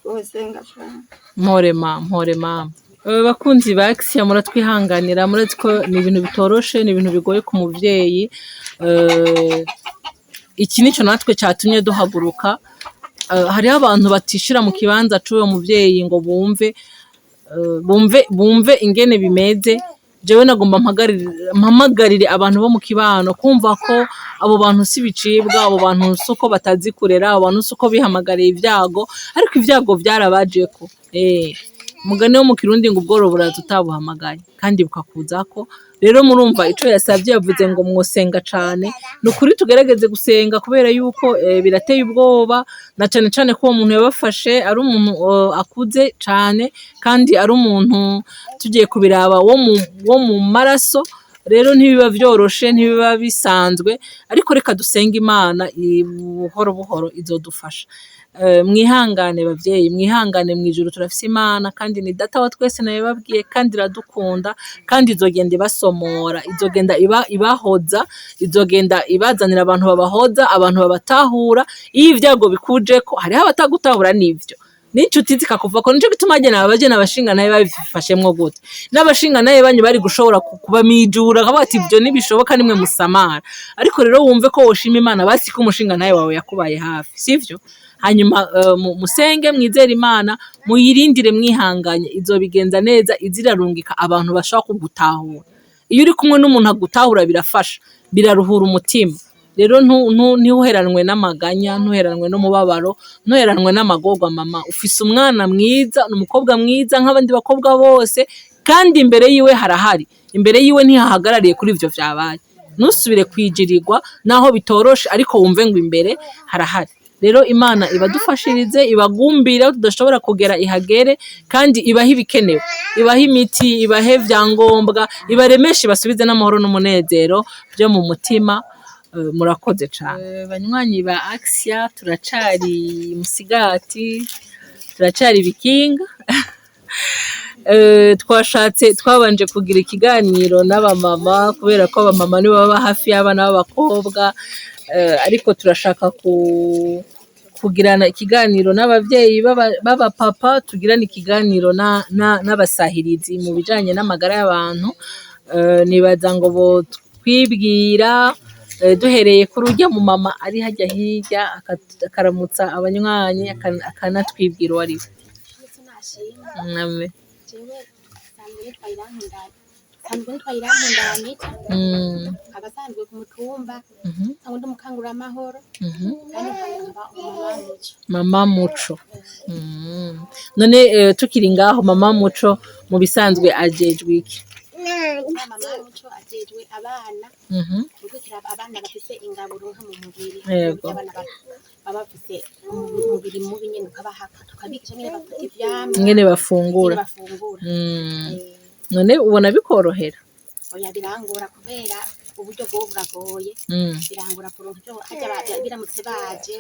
S1: bosenga cane.
S2: Mpore mama, mpore mama. Bakunzi ba Axia, muratwihanganira, murazi ko ni ibintu bitoroshe, ni ibintu bigoye ku muvyeyi. Iki nico natwe catumye duhaguruka. Hariho abantu batishira mu kibanza c'uwo muvyeyi ngo bumve ingene bimeze. Jewe nagomba mpamagarire abantu bo mu kibano kumva ko abo bantu si bicibwa, abo bantu si uko batazi kurera, abo bantu si uko bihamagariye ivyago, ariko ivyago vyarabajeko. Umugani wo mu Kirundi ngo: "Ubworo buraza utabuhamagaye kandi bukakuzako." Rero murumva ico yasavye, yavuze ngo mwosenga cane. Ni ukuri tugerageze gusenga, kubera yuko birateye ubwoba, na cane cane ko uwo muntu yabafashe ari umuntu akuze cane, kandi ari umuntu tugiye kubiraba wo mu maraso. Rero ntibiba vyoroshe, ntibiba bisanzwe, ariko reka dusenge Imana, buhoro buhoro izodufasha. Mwihangane bavyeyi, mwihangane. Mw'ijuru turafise Imana, kandi ni Data wa twese, nabibabwiye, kandi iradukunda, kandi izogenda ibasomora, izogenda ibahoza, izogenda ibazanira abantu babahoza, abantu babatahura. Iyo ivyago bikujeko, hariho abatagutahura, nivyo, n'inshuti zikakuvako. Nico gituma harya nababaje n'abashingantahe babifashemwo gute. N'abashingantahe banyu bari gushobora kubamijura, bakavuga ati: "Ivyo ntibishoboka, nimwe musamara." Ariko rero wumve ko woshima Imana basi ko umushingantahe wawe yakubaye hafi, sivyo? Hanyuma musenge, mwizere Imana, muyirindire mwihanganye, izobigenza neza, izirarungika abantu bashobora kugutahura. Iyo uri kumwe n'umuntu agutahura birafasha, biraruhura umutima. Rero ntuheranwe n'amaganya, ntuheranwe n'umubabaro, ntuheranwe n'amagorwa. Mama, ufise umwana mwiza, ni umukobwa mwiza nk'abandi bakobwa bose, kandi imbere yiwe harahari, imbere yiwe ntihahagarariye kuri ivyo vyabaye. Ntusubire kwijirirwa naho bitoroshe, ariko wumve ngo imbere harahari. Rero Imana ibadufashirize, ibagumbire aho tudashobora kugera, ihagere, kandi ibahe ibikenewe, ibahe imiti, ibahe vyangombwa, ibaremeshe, ibasubize n'amahoro n'umunezero byo mu mutima. Murakoze cane, banywanyi ba Axia. Turacari Musigati, turacari Bikinga. Twashatse twabanje kugira ikiganiro n'abamama, kubera ko abamama nibo baba hafi y'abana b'abakobwa. Ariko turashaka kugirana ikiganiro n'abavyeyi b'abapapa, tugirane ikiganiro n'abasahirizi mu bijanye n'amagara y'abantu. Nibaza ngo botwibwira, duhereye kuri urya mu mama ari harya hirya, akaramutsa abanywanyi, akanatwibwira uwo ari we. Amen.
S7: Jewe nsanzwe nitwa Irankunda Anita, nkaba nsanzwe ku mutumba, nsanzwe ndi umukanguramahoro, kandi nkaba umumama Muco.
S2: Mama Muco. None tukiri ngaho, Mama Muco mu bisanzwe ajejwe iki?
S7: Mama Muco ajejwe abana, gukurikira abana bafise ingaburo nka mu mubiri. Abana baba bafise umubiri mubi nyene, ukabaha, tukabigisha nyene bafata ivyamwa,
S2: ingene bafungura,
S7: ingene bafungura.
S2: None ubona bikorohera?
S7: Oya, birangora kubera Uburyo bwo buragoye, birangora kuronka ivyo harya biramutse baje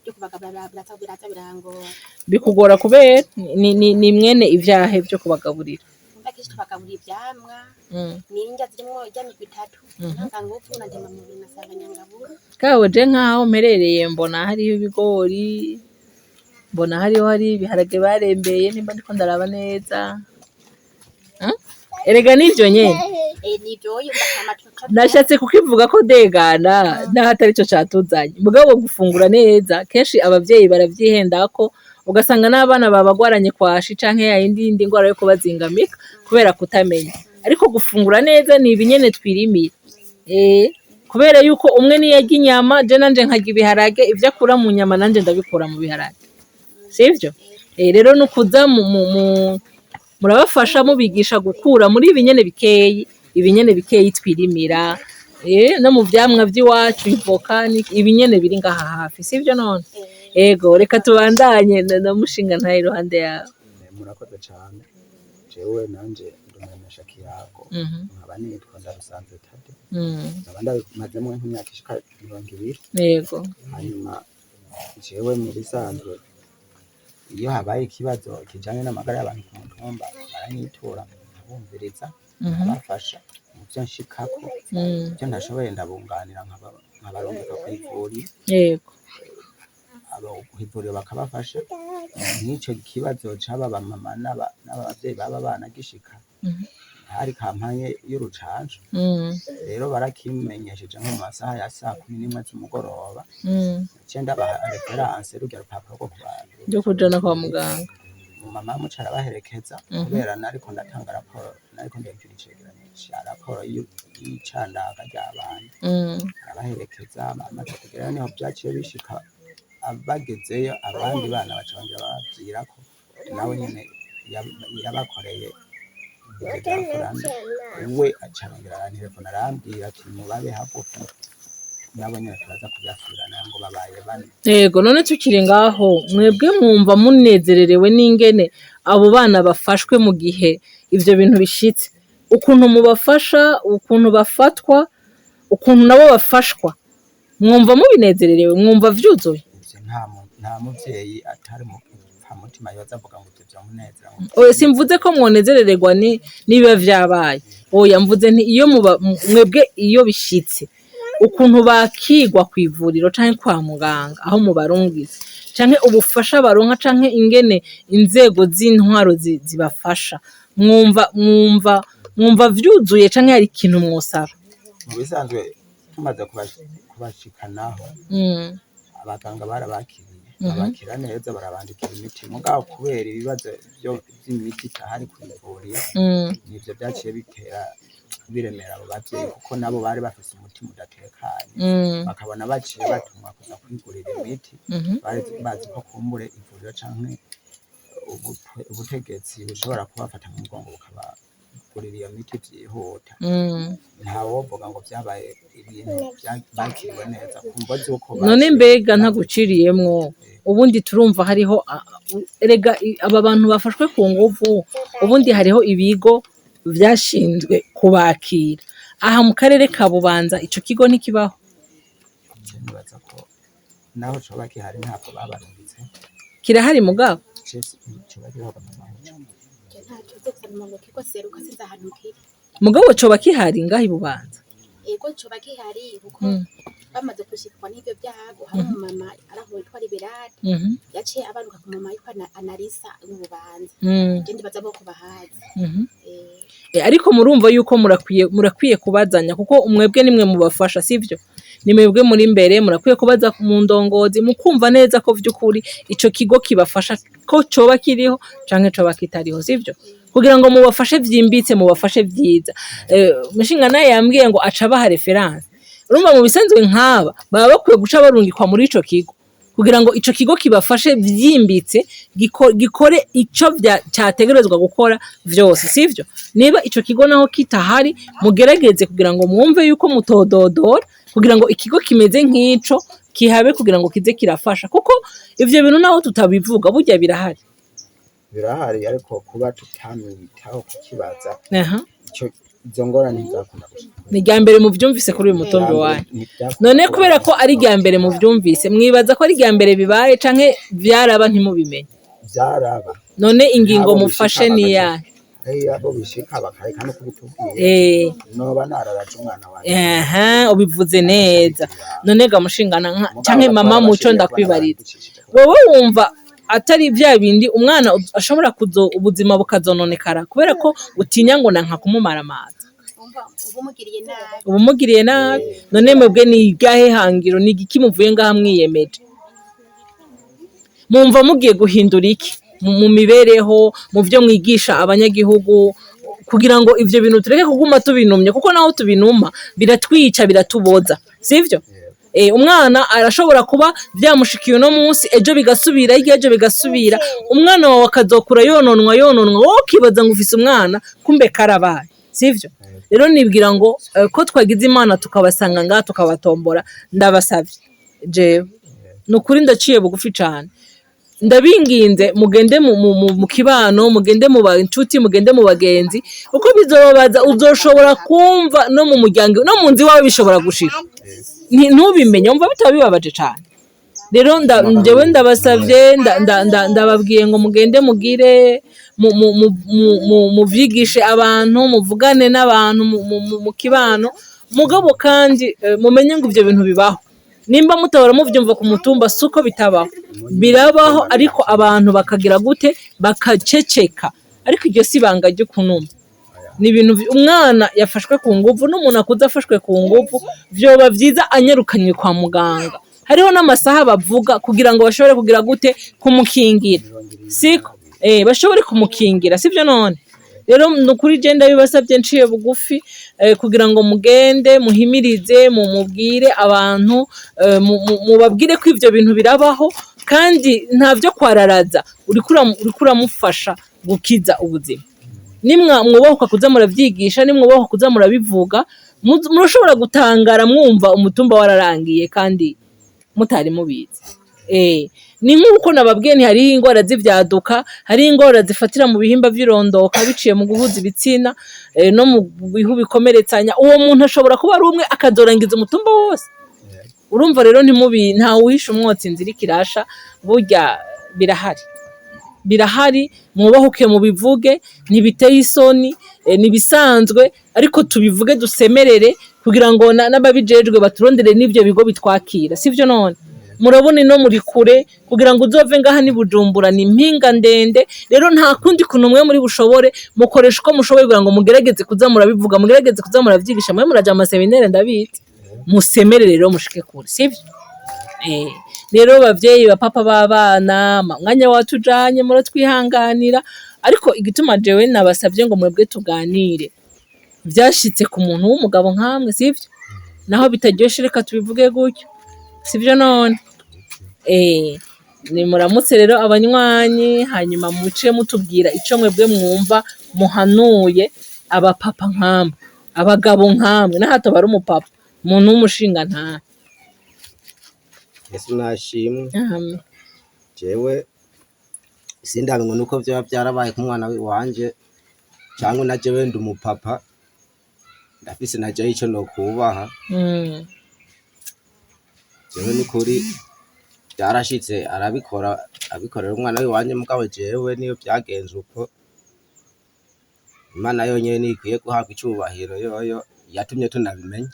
S7: byo kubagaburira, biraza birangora.
S2: Bikugora kubera ni mwene ivyahe vyo kubagaburira?
S7: Umva, kenshi tubagaburira ivyamwa n'indya zirimwo irya migwi itatu: ntanganguvu na ndemamubiri na nsanganyangaburo.
S2: Kawe, je nkaho mperereye mbona hariho ibigori, mbona hariho hari ibiharage barembeye, nimba ndiko ndaraba neza. Erega nivyo nyene.
S7: Nivyo yumva kama tuca.
S2: Nashatse kukivuga ko degana naho atari cyo catuzanye, mugabo gufungura neza kenshi abavyeyi baravyihendako, ugasanga n'abana babagwaranye kwashi canke yayindi yindi ngwara yo kubazingamika kubera kutamenya. Ariko gufungura neza ni ibi nyene twirimira, kubera yuko umwe niyo arya inyama, je nanje nkarya ibiharage, ivyo akura mu nyama nanje ndabikura mu biharage, sivyo? Rero nukuza murabafasha, mubigisha gukura muri ibi nyene bikeyi, ibi nyene bikeyi twirimira, no mu vyamwa vy'iwacu, ivoka, ibi nyene biri ngaha hafi, sivyo none? Ego, reka tubandanye na mushinga ntaye iruhande yawe.
S8: Murakoze cane. Jewe nanje ndumuremesha kiyago, nkaba nitwa Ndarusanze Tade, nkaba ndabimazemwo nk'imyaka ishika 20. Hanyuma jewe mu bisanzwe iyo habaye ikibazo kijanye n'amagara y'abantu ku mutumba, baranyitura, nkabumviriza, nkabafasha mu vyo nshikako. Ivyo ntashoboye ndabunganira, nkabarungika kw'ivuriro, abo kw'ivuriro bakabafasha. Nk'ico kibazo c'aba bamama n'abavyeyi b'aba bana gishika, hari campagne y'urucanco. Rero barakimenyesheje nko mu masaha ya saa 11 z'umugoroba. Naciye ndabaha référence, rurya rupapuro rwo kubantu
S2: Ryo kujana kwa muganga.
S8: Mama muca arabaherekeza, kubera nariko ndatanga raporo, nariko ndagira icegeranyo ca raporo y'icandaga ry'abana. Arabaherekeza, bamaze kugerayo niho vyaciye bishika. Bagezeyo abandi bana baca bongera bababwira ko nawe nyene yabakoreye ivyo vyakorana. We aca arongera arantelefona, arambwira ati: "Mubabe hagufi, nabo nyene turaza kuvyasubirana", ngo babaye bane.
S2: Yego, none tukiri ngaho, mwebwe mwumva munezererewe n'ingene abo bana bafashwe mu gihe ivyo bintu bishitse, ukuntu mubafasha, ukuntu bafatwa, ukuntu nabo bafashwa, mwumva mubinezererewe, mwumva vyuzuye?
S8: Ivyo nta muvyeyi atari mu mutima yoza avuga ngo ivyo vyomunezera ngo.
S2: Oya, simvuze ko mwonezerererwa ni nibiba vyabaye. Oya, mvuze nti iyo muba mwebwe iyo bishitse, ukuntu bakigwa kw'ivuriro canke kwa muganga aho mubarungitse, canke ubufasha baronka, canke ingene inzego z'intwaro zibafasha, mwumva vyuzuye canke hari ikintu mwosaba?
S8: Mu bisanzwe tumaze kubashikanaho, abaganga barabakiriye, babakira neza, barabandikira imiti. Mugabo kubera ibibazo vy'imiti itahari kw'ivuriro, nivyo vyaciye bitera biremera abo bavyeyi, kuko nabo bari bafise umutima udatekanye, bakabona baciye batumwa kuza kwigurira imiti. Bari bazi ko kumbure ivuriro canke ubutegetsi bushobora kubafata mu mugongo bukabagurira iyo miti vyihuta. Ntawovuga ngo vyabaye ibintu bakiriwe neza kumvo z'uko
S2: None
S8: baciye
S2: mbega ntaguciriyemwo, ubundi turumva hariho erega aba bantu bafashwe ku nguvu, ubundi hariho ibigo vyashinzwe kubakira aha mu karere ka Bubanza. Ico kigo ntikibaho?
S8: Je nibaza ko naho coba gihari ntabwo babarungitse.
S2: Kirahari mugabo?
S8: Je coba kiriho mama muco?
S7: Je ntacyo uzi, gusa ngo kigo seruka sinzi ahantu kiri.
S2: Mugabo coba kihari ngaha i Bubanza?
S7: Ego, coba gihari kuko bamaze gushikwa n'ivyo vyago, hari umumama araho witwa Liberate, yaciye abanuka ku mama yitwa Analisa w'Ububanza. Je ndibaza bo ko bahazi.
S2: Ariko murumva yuko murakwiye kubazanya, kuko umwebwe nimwe mubafasha, sivyo? Ni mwebwe muri imbere, murakwiye kubaza mu ndongozi, mukumva neza ko vy'ukuri ico kigo kibafasha ko coba kiriho canke coba kitariho, sivyo? Kugira ngo mubafashe vyimbitse, mubafashe vyiza. Mushinga naye yambwiye ngo aca abaha référence. Urumva, mu bisanzwe nk'aba baba bakwiye guca barungikwa muri ico kigo kugira ngo ico kigo kibafashe vyimbitse, gikore ico cyategerezwa gukora vyose, sivyo? Niba ico kigo naho kitahari, mugerageze kugira ngo mwumve yuko mutododora kugira ngo ikigo kimeze nk'ico kihabe, kugira ngo kize kirafasha, kuko ivyo bintu naho tutabivuga burya birahari.
S8: Birahari, ariko kuba tutamwitaho kukibaza, ico Izo ngorane ntizakunda gushika.
S2: Ni irya mbere muvyumvise kuri uyu mutumba iwanyu?
S8: Ntibyakunda.
S2: None kubera ko ari irya mbere muvyumvise, mwibaza ko ari irya mbere bibaye canke vyaraba ntimubimenye?
S8: Byaraba.
S2: None ingingo
S8: Abo
S2: mufashe
S8: bishika
S2: ni
S8: bagaca-
S2: iyahe?
S8: Abo bishika bakareka no kubitubwira. Noba nararaje umwana wanjye.
S2: Aha, ubivuze neza. None ga mushingana nka
S8: Mugabo
S2: canke mama
S8: batwara
S2: Muco,
S8: bashiriye
S2: ndakwibariza.
S8: kubona.
S2: Wowe wumva atari bya bindi umwana ashobora kuzo ubuzima bukazononekara kubera ko utinya ngo nanka kumumara amazi?
S7: Umva, uba umugiriye nabi.
S2: Uba umugiriye nabi. None mwebwe ni iryahe hangiro, ni igiki muvuye ngaha mwiyemeje? Mwumva mugiye guhindura iki mu mibereho, mu byo mwigisha abanyagihugu, kugira ngo ivyo bintu tureke kuguma tubinumye? Kuko naho tubinuma biratwica, biratuboza, sivyo? Umwana arashobora kuba vyamushikiye uno munsi, ejo bigasubira, hirya ejo bigasubira, umwana wawe akazokura yononwa, yononwa, wowe ukibaza ngo ufise umwana, kumbe karabaye, sivyo? Rero nibwira ngo ko twagize Imana tukabasanga ngaha tukabatombora, ndabasavye jewe, ni ukuri ndaciye bugufi cane, ndabinginze mugende mu kibano, mugende mu nshuti, mugende mu bagenzi, uko bizobabaza. Uzoshobora kumva no mu muryango, no mu nzu iwawe bishobora gushika ntubimenye, wumva bitaba bibabaje cane. Rero njyewe ndabasavye, ndababwiye ngo mugende mugire muvyigishe abantu, muvugane n'abantu mu kibano. Mugabo kandi mumenye ngo ivyo bintu bibaho. Nimba mutabara muvyumva ku mutumba, suko bitabaho, birabaho, ariko abantu bakagira gute? Bakaceceka. Ariko iryo si ibanga ryo kunuma, ni ibintu umwana yafashwe ku nguvu n'umuntu akuze afashwe ku nguvu, vyoba vyiza anyarukanywe kwa muganga. Hariho n'amasaha bavuga kugira ngo bashobore kugira gute? Kumukingira, siko? Bashobore kumukingira, sivyo? None rero ni ukuri je ndabibasavye nciye bugufi, kugira ngo mugende muhimirize, mumubwire abantu, mubabwire ko ivyo bintu birabaho kandi nta vyo kwararaza. Uriko uramufasha gukiza ubuzima. Nimwa mwubahuka kuza muravyigisha, nimwubahuka kuza murabivuga, murashobora gutangara mwumva umutumba wararangiye kandi mutari mubizi. Ni nk'uko nababwiye nti hariho ingwara z'ivyaduka, hariho ingwara zifatira mu bihimba vy'irondoka biciye mu guhuza ibitsina, no mu bihu bikomeretsanya. Uwo muntu ashobora kuba ari umwe akazorangiza umutumba wose. Urumva rero ntimubi, ntawe uhisha umwotsi inzira ikirasha. Burya birahari, birahari, mwubahuke mubivuge, ntibiteye isoni, nibisanzwe, ariko tubivuge, dusemerere kugira ngo n'ababijejwe baturondere n'ivyo bigo bitwakira, sivyo? None murabona ino muri kure, kugira ngo uzove ngaha ni Bujumbura, ni impinga ndende. Rero nta kundi kuntu mwe muri bushobore, mukoresha uko mushoboye kugira ngo mugerageze kuza murabivuga, mugerageze kuza muravyigisha. Mwe muraja mu maseminere, ndabizi, musemerere rero mushike kure, sivyo? Rero bavyeyi, bapapa b'abana, mwanya watujanye, muratwihanganira, ariko igituma jewe nabasavye ngo mwebwe tuganire, vyashitse ku muntu w'umugabo nkamwe, sivyo? Naho bitaryoshe, reka tubivuge gutyo, sivyo? None ni muramutse rero abanywanyi, hanyuma muce mutubwira ico mwebwe mwumva muhanuye abapapa nkamwe, abagabo nkamwe, nahato bari umupapa, umuntu w'umushinga ntahe.
S9: Yesu nashimwe.
S2: Amen.
S9: Jewe sindabimwe nuko vyoba vyarabaye ku mwana wanje cyangwa na jewe ndi umupapa, ndafise na jewe ico nokubaha. Jewe nukuri byarashitse arabikora, abikorera umwana w'iwanje, mugabo jewe niyo vyagenze uko, Imana yonyene niyo ikwiye guhabwa icubahiro, yoyo yatumye tunabimenya,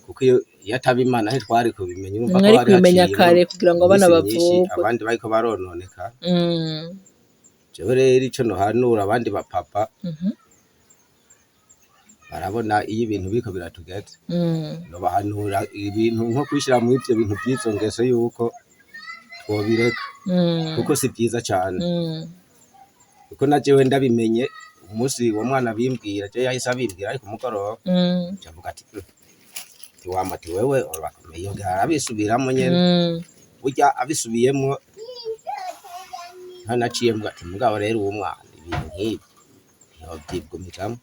S9: kuko iyo ataba Imana ntitwari kubimenya. Urumva ko
S2: Mwari
S9: hari
S2: kubimenya
S9: haciyemwo
S2: kare kugira ngo abana
S9: iminsi myinshi,
S2: bavugwe.
S9: abandi bariko barononeka. Jewe rero ico nohanura abandi bapapa, barabona iyo ibintu biriko biratugeze, nobahanura ibintu nko kwishira muri ivyo bintu vy'izo ngeso yuko twobireka, kuko si vyiza cane, kuko na jewe ndabimenye umunsi uwo mwana bimbwira, jewe yahise abimbwira ariko umugoroba, ncavuga ati "Tiwama ati wewe urakomeye." Yongera arabisubiramo nyene, burya abisubiyemwo naciye mvuga ati mugabo rero uwo mwana ibintu nk'ibi ntiyovyigumizamwo.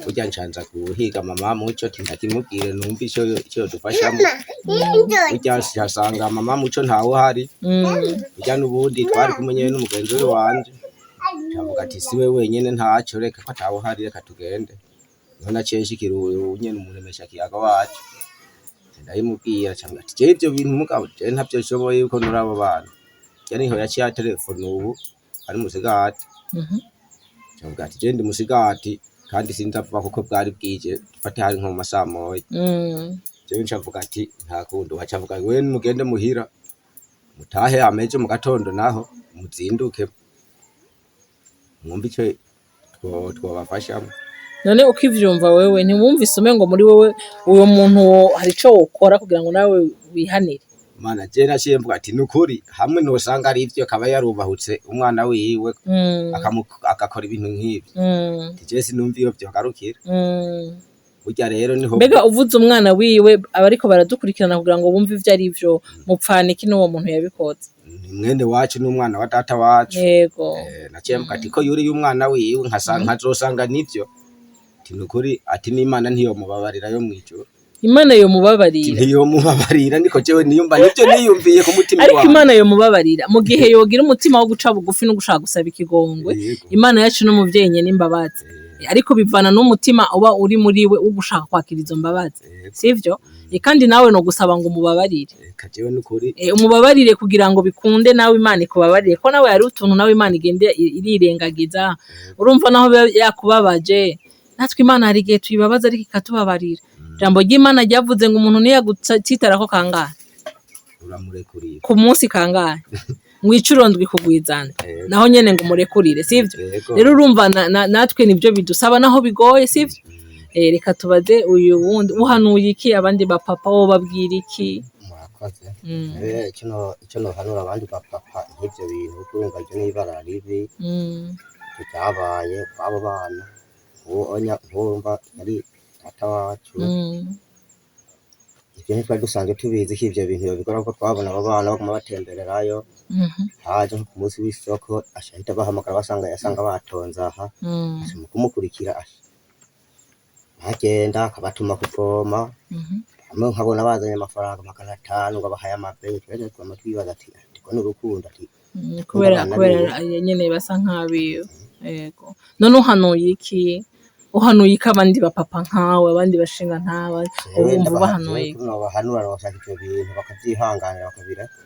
S9: Burya ncanza kuhiga mama Muco, ati ndakimubwire numve ico yodufashamwo. Burya nsanga mama Muco ntawe uhari, burya n'ubundi twari kumwe nyene n'umugenzi we wanje, ncavuga ati si we wenyene, ntaco, reka ko atawe uhari, reka tugende. Niho naciye nshikira uyu nyene umuremesha kiyago wacu, ndabimubwira, aca ati jewe ivyo bintu mugabo jewe ntavyo nshoboye yuko nuri abo bana. Je niho yaciye aterefona ubu ari Musigati, avuga ati jewe ndi Musigati kandi sinzava kuko bwari bwije, dufate hari nko mu masaha moya. Jewe nca mvuga ati nta kundi, aca avuga we mugende muhira mutahe, amejo mu gatondo naho muzinduke mwumve ico twobafashamwo.
S2: None ukivyumva wewe, ntiwumvise umengo muri wewe uwo muntu hari ico wokora kugira ngo nawe wihanire?
S9: Mana, je naciye mvuga ati nukuri hamwe nosanga ari ivyo, akaba yarubahutse umwana wiwe agakora ibintu nk'ivyo, je sinumva iyo vyogarukira. Burya rero niho
S2: Mbega uvuze umwana wiwe, abariko baradukurikirana kugira ngo bumve ivyo ari vyo, mupfana iki n'uwo muntu yabikoze?
S9: Ni mwene wacu, n'umwana wa data wacu. Naciye mvuga ati ko yuriye umwana wiwe nkazosanga nivyo, ati nukuri, ati n'Imana ntiyomubabarira yo mw'ijuru.
S2: Imana yomubabarira?
S9: Ntiyomubabarira, niko jewe niyumva, nivyo niyumviye ku mutima
S2: Ariko
S9: wanje.
S2: Imana yomubabarira mu gihe yogira umutima wo guca bugufi no gushaka gusaba ikigongwe. Imana yacu n'umuvyeyi nyene imbabazi, ariko bivana n'umutima uba uri muri we wo gushaka kwakira izo mbabazi, sivyo? Kandi nawe no gusaba ngo umubabarire.
S9: Eka jewe nukuri.
S2: Umubabarire kugira ngo bikunde nawe Imana ikubabarire, ko nawe hari utuntu nawe Imana igende irirengagiza. Urumva naho biba yakubabaje, natwe Imana hari igihe tuyibabaza ariko ikatubabarira. Ijambo ry'Imana ryavuze ngo umuntu niyagutsitarako kangahe?
S9: Uramurekurira.
S2: Ku munsi kangahe? Mw'icuro ndwi kugwizana. Naho nyene ngo umurekurire, sivyo?
S9: Yego.
S2: Rero urumva natwe nivyo bidusaba naho bigoye, sivyo? Reka tubaze uyu wundi, uhanuye iki abandi bapapa, wo babwira iki?
S10: Murakoze. Ico nohanura abandi bapapa nk'ivyo bintu, kuko urumva iryo n'ibara ribi ryabaye kw'abo bana, nkurumva yari data wacu. Ivyo ntitwari dusanzwe tubizi ko ivyo bintu yobikora, kuko twabona abo bana baguma batembererayo. Haje nko ku munsi w'isoko, aca ahita abahamagara, basanga yasanga batonze aha. Aca mu kumukurikira, aca bagenda akabatuma kuvoma. Hamwe nkabona bazanye amafaranga 500 ngo abahaye amabenye, twese twama twibaza ati ndiko n'urukundo ati
S2: Kubera
S10: abana
S2: kubera
S10: biwe.
S2: Nyene basa nk'abiwe. Yego, none uhanuye iki, uhanuye iki abandi bapapa nkawe, abandi bashinga ntawe?
S10: Jewe
S2: Wumva ubahanuye iki?
S10: Nobahanura bashaka ivyo bintu bakavyihanganira bakabireka,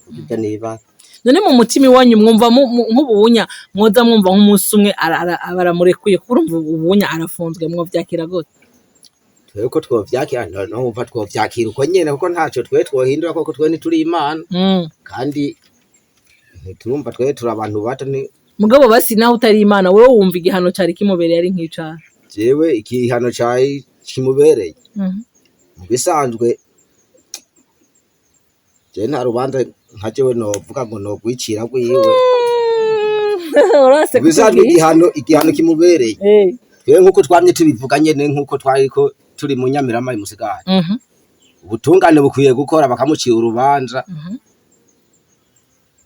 S10: kuko ivyo niba
S2: None mu mutima iwanyu mwumva nk'ububunya mwoza mwumva nk'umunsi umwe baramurekuye, kuko urumva ubunya arafunzwe, mwovyakira gute?
S9: Twebwe ko twovyakira, no wumva twovyakira uko nyene, kuko ntaco twe twohindura, kuko twe ntituri Imana. Kandi ntiturumva, twe turi abantu bato ni
S2: Mugabo basi naho utari Imana, wewe wumva igihano cari kimubereye ari nk'icaha?
S9: Jewe igihano cari kimubereye, mu bisanzwe jewe nta rubanza nka jewe novuga ngo nogwicira rwiwe.
S2: Urase
S9: Mu bisanzwe
S2: kutubwira.
S9: igihano kimubereye, twe nkuko twamye tubivuga nyene, nkuko twariko turi mu Nyamirama i Musigati, ubutungane bukwiye gukora bakamucira urubanza,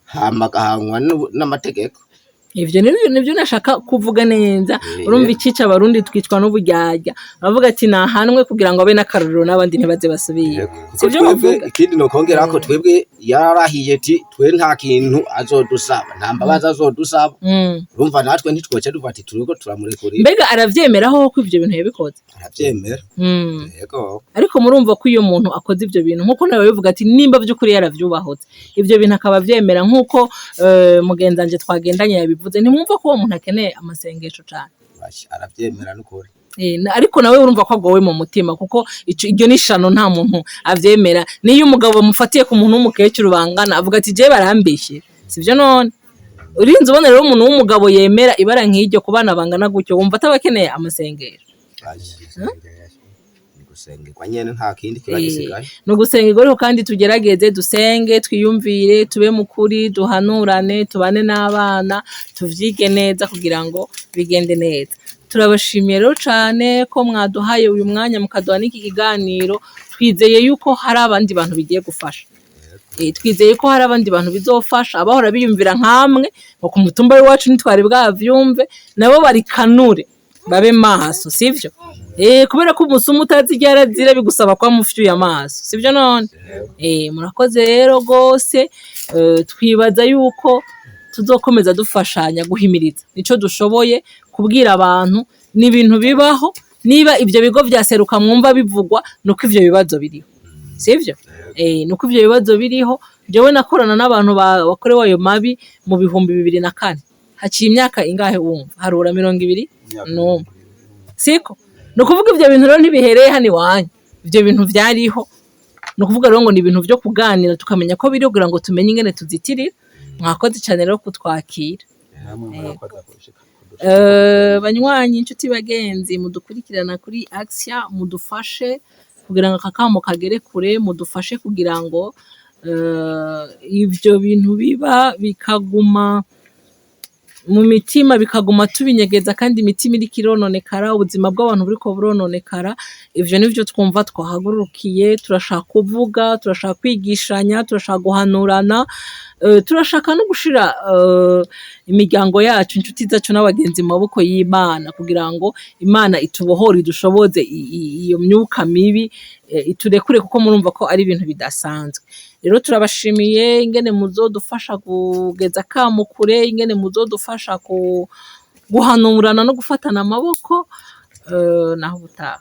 S9: hama agahanwa n'amategeko.
S2: Ivyo nivyo nashaka kuvuga neza. Urumva icica abarundi twicwa n'uburyarya, bavuga ati nahanwe kugira ngo abe n'akarorero n'abandi ntibaze basubire.
S9: Kuko
S2: Sivyo?
S9: twebwe
S2: Bavuga
S9: ikindi nokongerako, twebwe yararahiye ati twe nta kintu azodusaba, nta mbabazi azodusaba. Urumva natwe ntitwoca duva ati turiko turamurekurira.
S2: Mbega aravyemeraho ko ivyo bintu yabikoze?
S9: Aravyemera. Yego.
S2: Ariko murumva ko iyo umuntu akoze ivyo bintu, nkuko nawe bivuga ati nimba vy'ukuri yaravyubahutse ivyo bintu akaba avyemera, nkuko mugenzanje twagendanye yabivuze, ntimwumva ko uwo muntu akeneye amasengesho cane?
S9: Basha, aravyemera n'ukuri.
S2: Ariko nawe urumva ko agowe mu mutima, kuko iryo ni ishano, nta muntu avyemera. Niyo umugabo mufatiye ku muntu w'umukecuru bangana, avuga ati jewe barambeshe, sivyo? None urinze ubona rero umuntu w'umugabo yemera ibara nk'iryo ku bana bangana gutyo, wumva ataba akeneye amasengesho?
S9: Ni gusengerwa nyene, nta kindi kiba gisigaye.
S2: Ni ugusengerwa, ariko kandi tugerageze dusenge, twiyumvire, tube mu kuri, duhanurane, tubane n'abana, tuvyige neza kugira ngo bigende neza. Turabashimiye rero cane ko mwaduhaye uyu mwanya, mukaduha n'iki kiganiro. Twizeye yuko hari abandi bantu bigiye gufasha. Twizeye ko hari abandi bantu bizofasha, abahora biyumvira nkamwe ngo ku mutumba w'iwacu ntitwari bwavyumve, nabo barikanure babe maso, sivyo? Kubera ko umusuma utazi iryo arazira, bigusaba kuba mufyuye amaso, sivyo? None murakoze rero gose. Twibaza yuko tuzokomeza dufashanya guhimiriza nico dushoboye. Kubwira abantu ni ibintu bibaho. Niba ivyo bigo vya Seruka mwumva bivugwa, nuko ivyo bibazo biriho, sivyo? Nuko ivyo bibazo biriho. Jewe nakorana n'abantu bakorewe ayo mabi mu 2004. Haciye imyaka ingahe? Wumva harura, 21, siko? Ni ukuvuga ivyo bintu rero ntibihereye hano iwanyu, ivyo bintu vyariho. Ni ukuvuga rero ngo ni ibintu vyo kuganira, tukamenya ko biri kugira ngo tumenye ingene tuzitirira. Mwakoze cane rero kutwakira.
S8: Namwe murakoze kushika.
S2: Banywanyi, inshuti, bagenzi mudukurikirana kuri Axia, mudufashe kugira ngo aka kamo kagere kure. Mudufashe kugira ngo ivyo bintu biba bikaguma mu mitima, bikaguma tubinyegeza, kandi imitima iriko irononekara, ubuzima bw'abantu buriko burononekara. Ivyo nivyo twumva twahagurukiye. Turashaka kuvuga, turashaka kwigishanya, turashaka guhanurana, turashaka no gushira imiryango yacu, inshuti zacu n'abagenzi mu maboko y'Imana, kugira ngo Imana itubohore, idushoboze iyo myuka mibi, iturekure, kuko murumva ko ari ibintu bidasanzwe. Rero turabashimiye ingene muzodufasha kugeza akamo kure, ingene muzodufasha guhanurana no gufatana amaboko. Naho ubutaha.